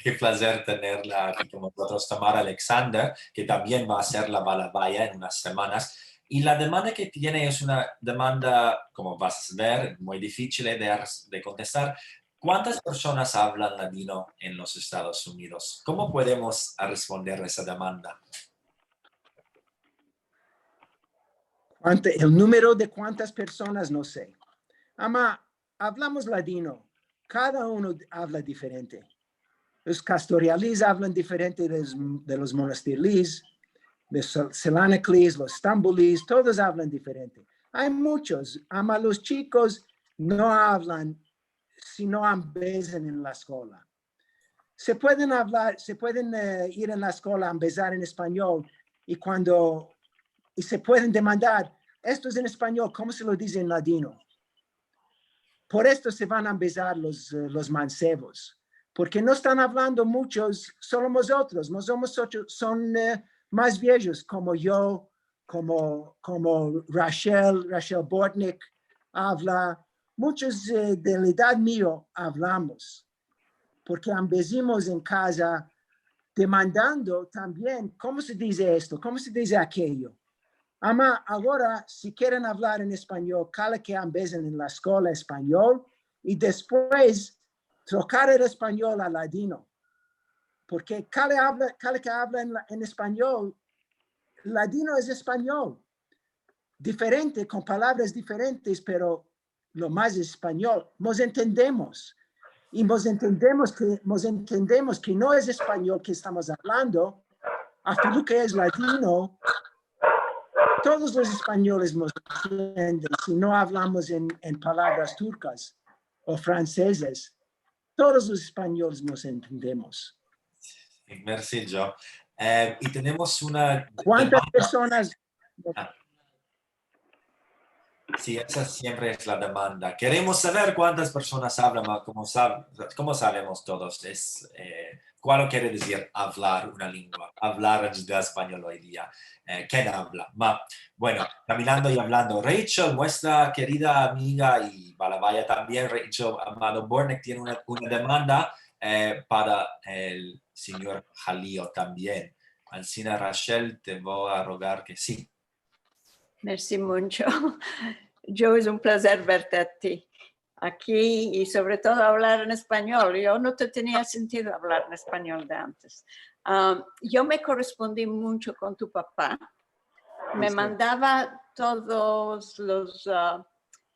Ke plazer tenerla aki kon mozotros, Tamara Alexander, ke tambien va a ser la balavaya en unas semanas. I la demanda ke tiene es una demanda, komo vas a ver, muy difisil de, de kontestar. Kuantas personas avlan ladino en los Estados Unidos? Komo podemos a responder esa demanda? Kuanta-, el numero de kuantas personas, no se. Ama, avlamos ladino. Kada uno avla diferente. Los Kastorialis avlan diferente de los, de los Monastirlis, de Sel-, Selaniklis, los Stambulis, todos avlan diferente. Ay munchos, ama los chikos no avlan si no ambezan en la eskola. Se pueden avlar, se pueden, eh, ir en la eskola a ambezar en espanyol i kuando, i se pueden demandar, "Esto es en espanyol, komo se lo dize en ladino?" Por esto se van a ambezar los, eh, los mansevos, porke no estan avlando munchos, solo mozotros, mozotros son, eh, mas viejos, komo yo, komo, komo Rachel, Rachel Bortnick avla, munchos, eh, de la edad mio avlamos, porke ambezimos en kaza demandando tambien, "Komo se dize esto? Komo se dize akeyo?" Ama agora, si keren avlar en espanyol, kale ke ambezan en la eskola espanyol i despues trokar el espanyol a ladino. Porke kale avla, kale ke avla en la, en espanyol, ladino es espanyol. Diferente, kon palavras diferentes, pero lo mas es espanyol. Mos entendemos. I mos entendemos ke, mos entendemos ke no es espanyol ke estamos avlando, after lo ke es ladino, todos los espanyoles mos entienden si no avlamos en, en palavras turkas o fransezas. Todos los espanyoles mos entendemos. Mersi, Joe. Eh, i tenemos una... Kuantas personas? Ah. Si, esa siempre es la demanda. Keremos saver kuantas personas avlan, ma komo sav-, komo savemos todos, es, eh, kualo kere dizir avlar una lengua, avlar en espanyol oy dia, eh, ken avla? Ma, bueno, kaminando i avlando, Rachel, muestra kerida amiga i balavaya tambien, Rachel Amado Bortnick, tiene una, una demanda, eh, para el sinyor Halio tambien. Ansina, Rachel, te vo a rogar ke si. Mersi muncho. Joe, es un plazer verte a ti aki i sovre todo avlar en espanyol. Yo no te tenia sentido avlar en espanyol de antes. Ah, yo me korespondi muncho kon tu papa. Me mandava todos los, ah,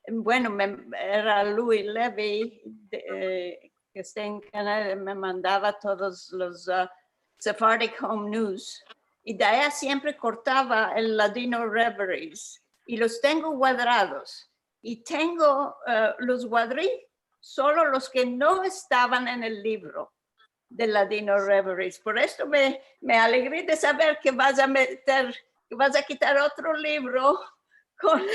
bueno, me, era Louis Levy, de, eh, ke esta en Kanada, me mandava todos los, ah, Sephardic Home News, i de aya siempre kortava el Ladino Reveries, i los tengo guadrados, i tengo, eh, los guadri solo los ke no estavan en el livro de Ladino Reveries. Por esto me, me alegri de saver ke vas a meter, ke vas a kitar otro livro kon,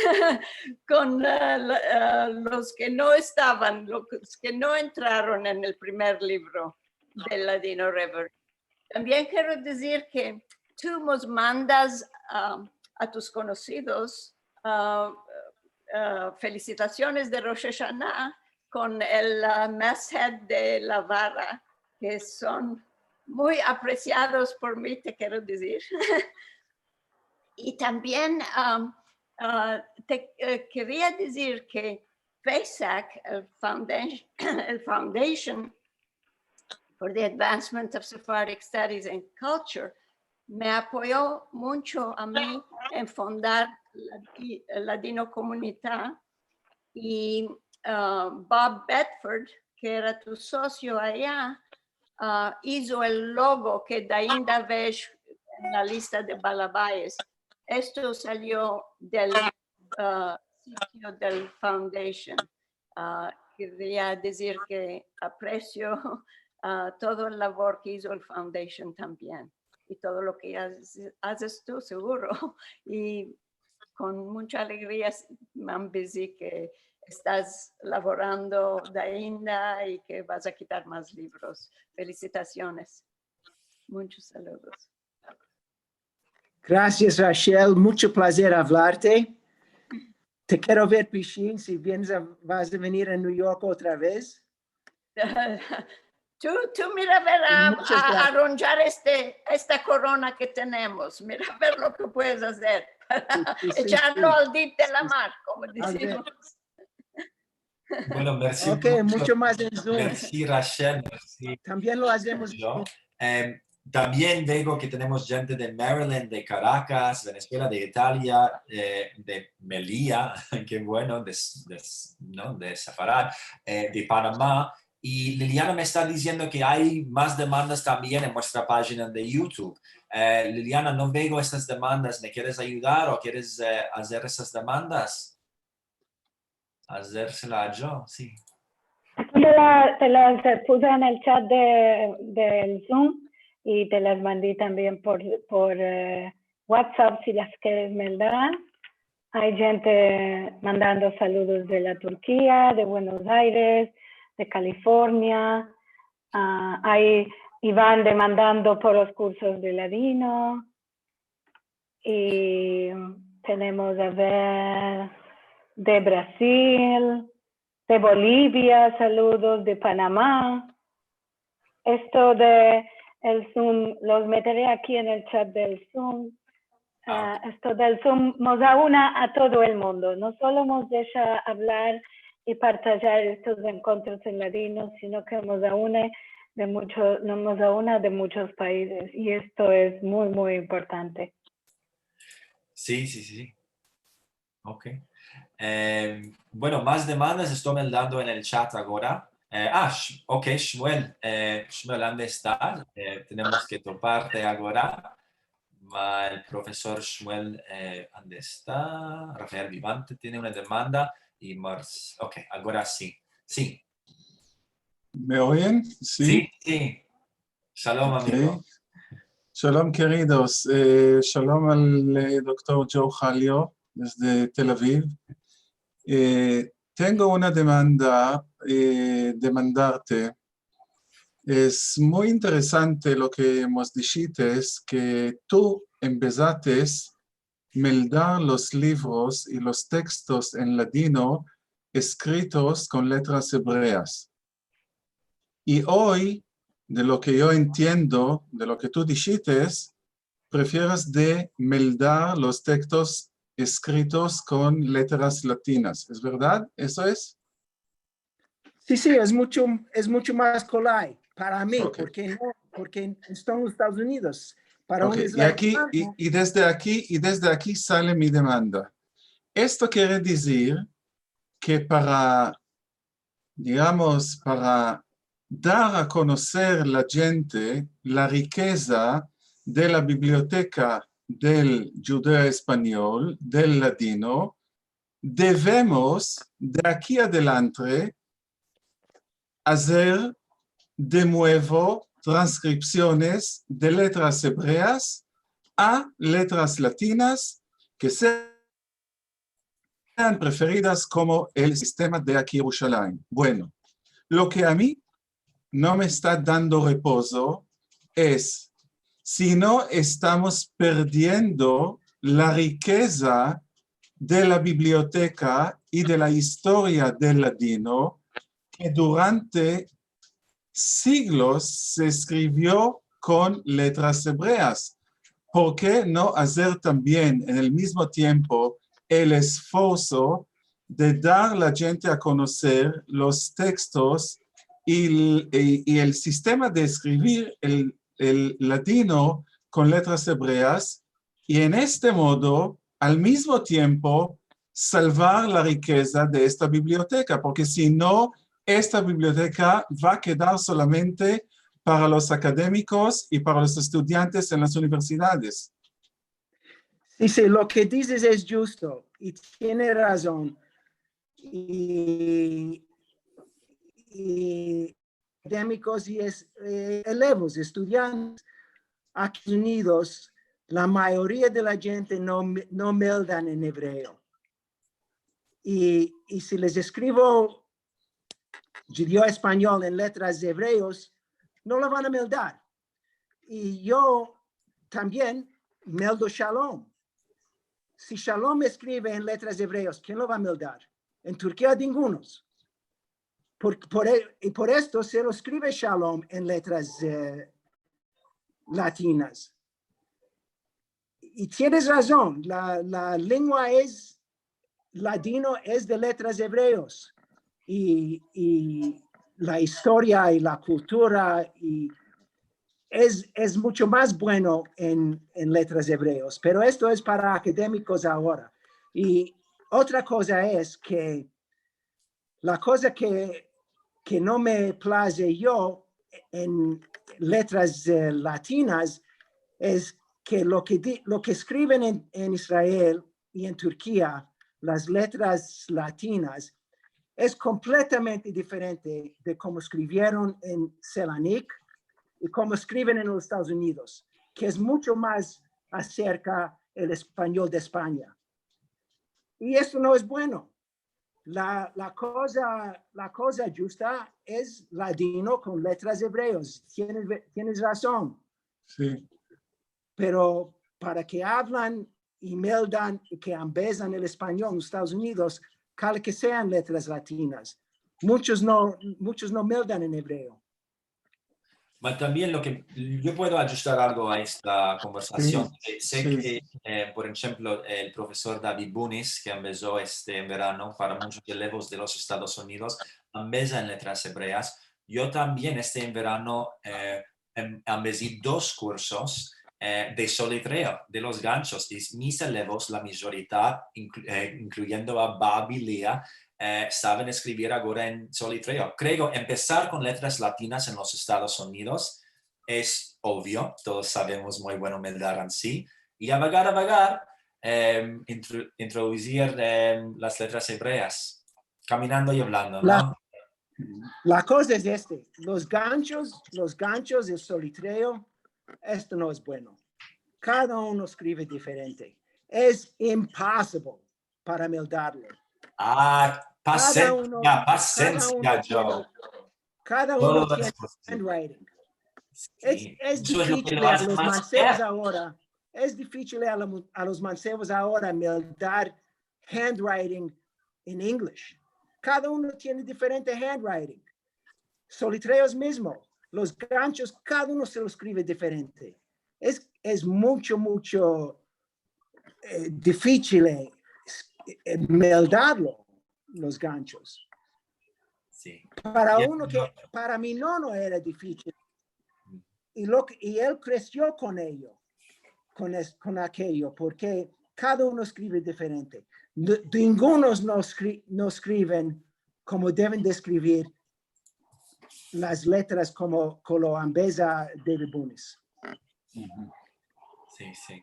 kon, eh, la, eh, los ke no estavan, los ke no entraron en el primer livro del Ladino Reverie. Tambien kero dizir ke tu mos mandas, ah, a tus konosidos, ah, ah, felisitasiones de Rosh Hashanah kon el, ah, masthead de la vara, ke son muy apresiados por mi, te kero dizir. I tambien, ah, ah, te, eh, keria dizir ke FASAC, el founda-, el Foundation for the Advancement of Sephardic Studies and Culture, me apoyo muncho a mi en fundar la, Ladinokomunita, i ah, Bob Bedford, ke era tu sosio aya, ah, izo el logo ke dainda ves en la lista de balabayes. Esto salio del, ah, sitio del foundation. Ah, keria dizir ke apresio, ah, todo el lavor ke izo el foundation tambien. I todo lo ke azes, azes tu, seguro. I kon muncha alegria, Mambizi, ke estas lavorando dainda i ke vas a kitar mas livros. Felisitasiones. Munchos saludos. Grasias, Rachel. Muncho plazer avlarte. Te kero ver, Pishin, si vienes a, vas a venir a New York otra vez. Tu, tu mira ver a, a aronjar este, esta korona ke tenemos. Mira ver lo ke puedes azer para echarlo al dit de la mar, komo dizimos. Bueno, mersi muncho. Muncho mas en Zoom. Mersi, Rachel, mersi. Tambien lo azemos en Zoom. Em, tambien veo ke tenemos djente de Maryland, de Caracas, Venezuela, de Italia, eh, de Melilla, ke bueno, de, de, no, de Sefarad, eh, de Panama. I Liliana me esta diziendo ke ay mas demandas tambien en muestra pajina de YouTube. Eh, Liliana, no veo estas demandas. Me keres ayudar o keres, eh, azer esas demandas? Azersela yo, si. Te la, te las puse en el chat de, del Zoom i te las mandi tambien por, por, eh, WhatsApp si las keres meldar. Ay djente mandando saludos de la Turkia, de Buenos Aires, de California. Ah, ay Ivan demandando por los kursos de ladino. I tenemos, a ver, de Brazil, de Bolivia, saludos de Panama. Esto de el Zoom, los metere aki en el chat del Zoom. Ah, esto del Zoom mos auna a todo el mundo. No solo mos desha avlar i partajar estos enkontros en ladino, sino ke mos aune de muncho, mos auna de munchos paizes. I esto es muy, muy importante. Si, si, si, si. Ok. Eh, bueno, mas demandas esto meldando en el chat agora. Eh, ah, Sh-, ok, Shmuel. Eh, Shmuel, ande estas? Eh, tenemos ke toparte agora. Ma el profesor Shmuel, eh, ande esta? Rafael Vivante tiene una demanda i Mars-, ok, agora si. Si. Me oyen? Si? Si, si. Shalom, amigo. Shalom, keridos. Eh, shalom al, eh, doktor Joe Halio, desde Tel Aviv. Eh, tengo una demanda, eh, demandarte. Es muy interesante lo ke mos dishites, ke tu empesates meldar los livros i los tekstos en ladino eskritos kon letras ebreas. I oy, de lo ke yo entiendo, de lo ke tu dishites, prefieres de meldar los tekstos eskritos kon letras latinas. Es verdad? Eso es? Si, si, es muncho, es muncho mas kolay para mi, porke no, porke esto en los Estados Unidos. Para un israelita, no. Ok, i aki, i, i desde aki, i desde aki sale mi demanda. Esto kere dizir ke para, digamos, para dar a konoser la djente la rikeza de la biblioteka del djudeo-espanyol, del ladino, devemos de aki adelante azer de muevo transkripsiones de letras ebreas a letras latinas ke sean preferidas komo el sistema de aki Yerushalayim. Bueno, lo ke a mi no me esta dando repozo es si no estamos perdiendo la rikeza de la biblioteka i de la istoria del ladino, ke durante siglos se eskrivio kon letras ebreas. Por ke no azer tambien en el mizmo tiempo el esforso de dar la djente a konoser los tekstos i el, i, i el sistema de eskrivir el, el ladino kon letras ebreas, i en este modo, al mizmo tiempo, salvar la rikeza de esta biblioteka, porke si no, esta biblioteka va a kedar solamente para los akademikos i para los estudiantes en las universidades. Si, si, lo ke dizes es djusto i tiene razon. I, i akademikos i es, eh, elevos, estudiantes, aki en Estados Unidos, la mayoria de la djente no, no meldan en ebreo. I, i si les eskrivo djudeo-espanyol en letras ebreos, no la van a meldar. I yo tambien meldo shalom. Si shalom eskrive en letras ebreos, ken lo va a meldar? En Turkia, ningunos. Por, por, e- i por esto se lo eskrive shalom en letras, eh, latinas. I tienes razon, la, la lengua es, ladino es de letras ebreos. I, i la istoria i la kultura i es, es muncho mas bueno en, en letras ebreos, pero esto es para akademikos agora. I otra koza es ke la koza ke, ke no me plaze yo en letras, eh, latinas es ke lo ke di-, lo ke eskriven en, en Israel i en Turkia, las letras latinas, es kompletamente diferente de komo eskrivieron en Selanik i komo eskriven en los Estados Unidos, ke es muncho mas aserka el espanyol de Espanya. I esto no es bueno. La, la koza, la koza djusta es ladino kon letras ebreos. Tienes ve-, tienes razon. Si. Pero para ke avlan i meldan i ke ambezan el espanyol en Estados Unidos, kale ke sean letras latinas. Munchos no, munchos no meldan en ebreo. Ma tambien lo ke, yo puedo adjustar algo a esta konversasion. Si, Eh, se si, ke, si. Eh, por enshemplo, el profesor David Bunis, ke ambezo este en verano para munchos elevos de los Estados Unidos, ambeza en letras ebreas. Yo tambien este en verano, eh, em-, ambezi dos kursos, eh, de solitreo, de los ganchos. I mis elevos, la mayorita, inklu-, eh, inkluyendo a Babi Lia, eh, saven eskrivir agora en solitreo. Kreo, empesar kon letras latinas en los Estados Unidos es ovio, todos savemos muy bueno meldar ansi. I a vagar, a vagar, em, intro-, introdusir, em, las letras ebreas, kaminando i avlando, La- no? La koza es este, los ganchos, los ganchos, el solitreo, esto no es bueno. Kada uno eskrive diferente. Es imposible para meldarlo. Ah, Kada pasensia, uno, kada pasensia, uno Joe. tiene, kada uno Todo tiene es posible. Handwriting. Es, Si. es Eso es lo ke dificil lo a aze los mas mansevos fair. Agora, es dificil a, la mu-, a los mansevos agora meldar handwriting en English. Kada uno tiene diferente handwriting. Solitreos mizmo, los ganchos, kada uno se lo eskrive diferente. Es, es muncho, muncho, eh, dificil, eh, eh, meldarlo, los ganchos. Si. Para Ya, uno ke, no. Para mi nono era dificil. I lo ke, i el kresio kon akeyo, kon es-, kon akeyo, porke kada uno eskrive diferente. N-, ningunos no eskri-, no eskriven komo deven de eskrivir las letras komo, komo lo ambeza David Bunis. Si, si.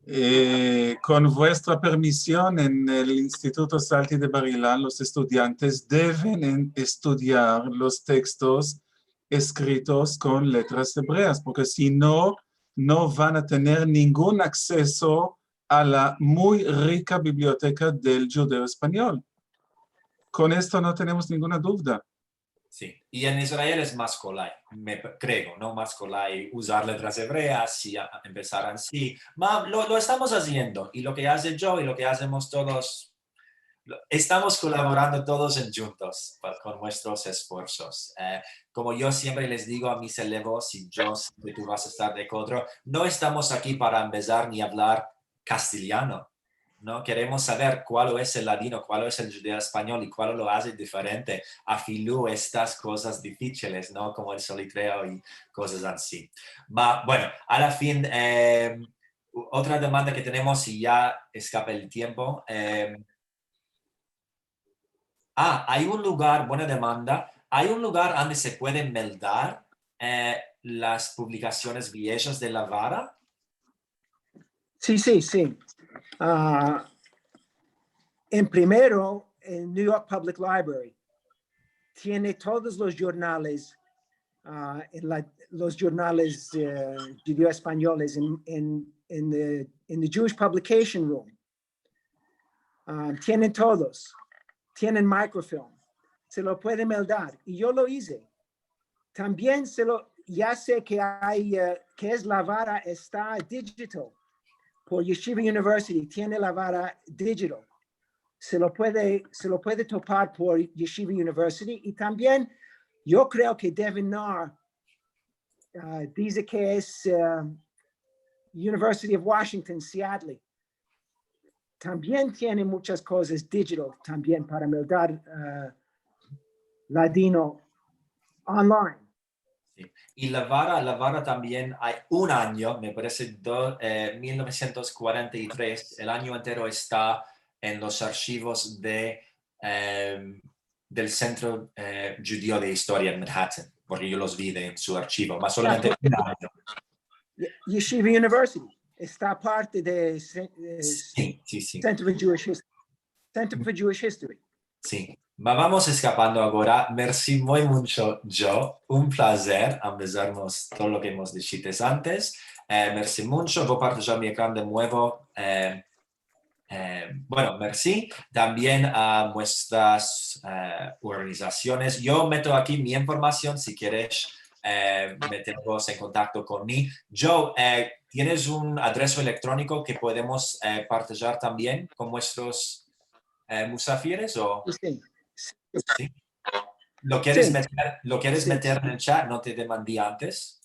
Eh, kon vuestra permision, en el Instituto Salti de Bar-Ilan los estudiantes deven en-, estudiar los tekstos eskritos kon letras ebreas, porke si no, no van a tener ningun akseso a la muy rika biblioteka del djudeo-espanyol. Kon esto no tenemos ninguna duvda. Si. I en Israel es mas kolay, me p-, kreo, no? Mas kolay uzar letras ebreas i a, empesar ansi. Ma, lo, lo estamos aziendo, i lo ke aze Joe i lo ke azemos todos, lo, estamos kolaborando todos en djuntos pa, kon muestros esforsos. Eh, komo yo siempre les digo a mis elevos, i yo siempre tu vas a estar de akodro, no estamos aki para ambezar ni avlar kastelyano. No keremos saver kual es el ladino, kual es el djudeo-espanyol i kual lo aze diferente. Afilu estas kozas dificiles, no? Komo el solitreo i kozas ansi. Ma, bueno, a la fin, eh, otra demanda ke tenemos, i ya eskapa el tiempo, eh, Ah, ay un lugar, buena demanda. Ay un lugar ande se puede meldar, eh, las publikasiones viejas de La Vara? Si, si, si. Ah, en primero, el New York Public Library tiene todos los jurnales, ah, en la, los jurnales, eh, judeo-espanyoles en, en, en the, en the Jewish Publication Room. Ah, tienen todos. Tienen microfilm. Se lo puede meldar. I yo lo ize. Tambien se lo, ya se ke ay, eh, ke es La Vara esta digital. Por Yeshiva University tiene La Vara digital. Se lo puede, se lo puede topar por Yeshiva University. I tambien yo kreo ke Devin Naar, ah, dize ke es, eh, University of Washington, Seattle. Tambien tiene muchas kozas digital tambien para meldar, eh, ladino online. Si. I La Vara, La Vara tambien ay un anyo, me parese do, eh, mil novesientos kuarenta i tres, el anyo entero esta en los arshivos de, eh, del Sentro, eh, Djudeo de Istoria en Manhattan, porke yo los vi de, en su arshivo, mas solamente un anyo. Ye-, Yeshiva University esta parte de se-, eh, Si, si, si. Center for Jewish History. Center for Jewish History. Si. Ma vamos eskapando agora. Mersi muy muncho, Joe. Un plazer ambezarmos todo lo ke emos dishites antes. Eh, mersi muncho. Vo partajar mi ekran de muevo. Eh, eh, bueno, mersi. Tambien a muestras, eh, organizasiones. Yo meto aki mi informasion si keres, eh, metervos en kontakto kon mi. Joe, eh, tienes un adreso elektroniko ke podemos, eh, partajar tambien kon muestros, eh, musafires o? Si. Si. Lo keres Si. meter, lo keres Si. meter en el chat? No te demandi antes.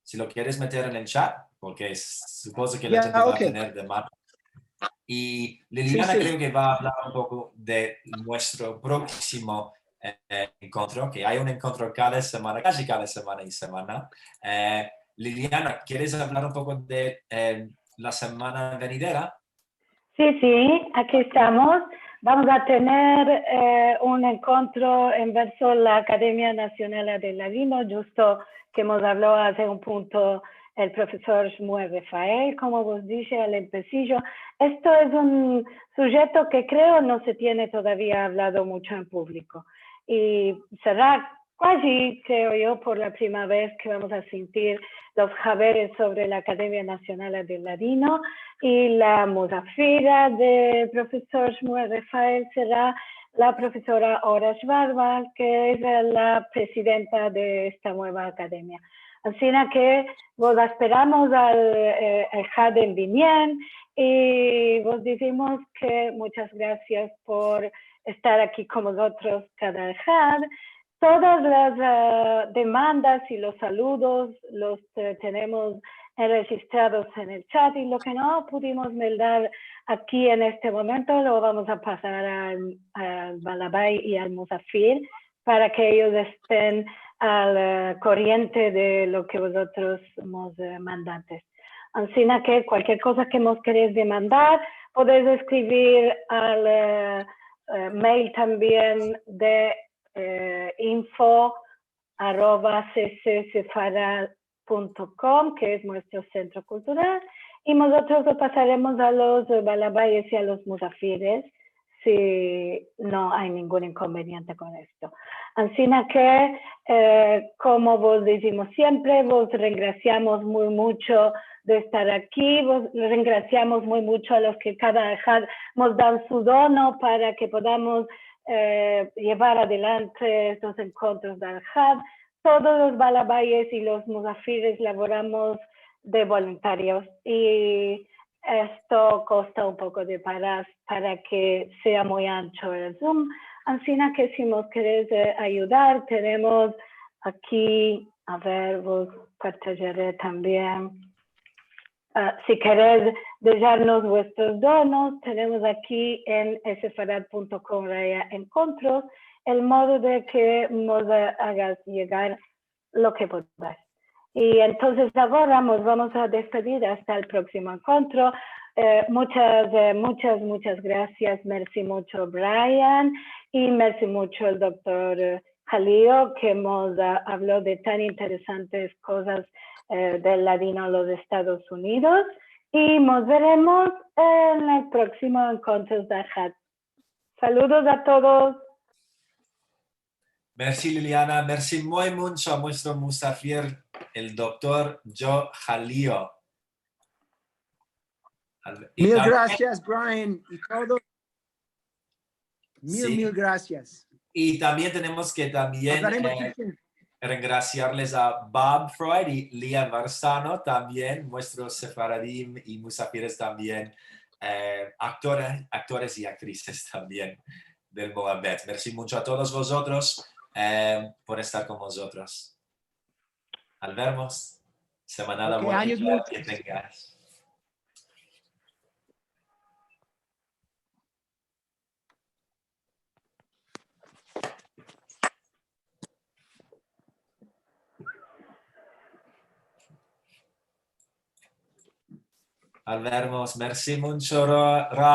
Si lo keres meter en el chat, porke s-, supozo ke la Ya, djente va a okey. tener de mano. I Liliana, Si, si. Kreo ke va a avlar un poko de muestro proksimo, eh, enkontro, ke ay un enkontro kada semana, kaji kada semana i semana. Eh, Liliana, keres avlar un poko de, eh, la semana venidera? Si, si, aki estamos. Vamos a tener, eh, un enkontro enverso la Akademia Nasional del Ladino, djusto ke mos avlo aze un punto el profesor Shmuel Refael, komo vos dishe al empesijo. Esto es un sujeto ke kreo no se tiene todavia avlado muncho en publiko. I sera kaji, kreo yo, por la primera vez ke vamos a sintir los haberes sovre la Akademia Nasional del Ladino, i la muzafira del profesor Shmuel Refael sera la profesora Ora Shvarval, ke es la presidenta de esta mueva akademia. Ansina ke vos asperamos al, eh, el had en binien, i vos dizimos ke munchas grasias por estar aki kon mozotros kada had. Todas las, eh, demandas i los saludos los, eh, tenemos enrejistrados en el chat, i lo ke no pudimos meldar aki en este momento lo vamos a pasar al, al balabay i al muzafir para ke eyos esten al, eh, koriente de lo ke vozotros mos, eh, mandates. Ansina ke kualkier koza ke mos keres demandar, podes eskrivir al, eh, eh, mail tambien de, eh, info arroba C C Sefarad punto com, ke es muestro sentro kultural, i mozotros lo pasaremos a los, eh, balabayes i a los muzafires, si no ay ningun inkonveniente kon esto. Ansina ke, eh, komo vos dizimos siempre, vos rengrasiamos muy muncho de estar aki, vos rengrasiamos muy muncho a los ke kada had mos dan su dono para ke podamos, eh, yevar adelante estos enkontros de had. Todos los balabayes i los muzafires lavoramos de voluntarios i esto kosta un poko de paras para ke sea muy ancho el Zoom. Ansina ke si mos keres, eh, ayudar, tenemos aki, a ver, vos partajare tambien. Ah, si keres dejarnos vuestros donos, tenemos aki en sefarad punto com raya enkontros el modo de ke mos, eh, agas yegar lo ke podais. I entonses agora mos vamos a despedir asta el proksimo enkontro. Eh, muchas, eh, muchas, muchas grasias. Mersi mucho, Brian, i mersi mucho el doktor, eh, Halio, ke mos, ah, avlo de tan interesantes kozas, eh, del ladino en los Estados Unidos. I mos veremos en el proksimo enkontro de Ahat. Saludos a todos. Mersi, Liliana. Mersi muy muncho a muestro musafir, el doktor Joe Halio. Al-, i Mil tambien grasias, Brian, i todo. Mil, si. Mil grasias. I tambien tenemos ke tambien, eh, rengrasiarles a Bob Freud i Lia Varsano tambien, muestros sefaradim i musafires tambien, eh, aktore-, aktores i aktrizes tambien del Moabet. Mersi muncho a todos vozotros, eh, por estar kon mozotros. Al vermos. Semanada buena ke tengas. Al vermos. Mersi muncho, Ra-, Ra-,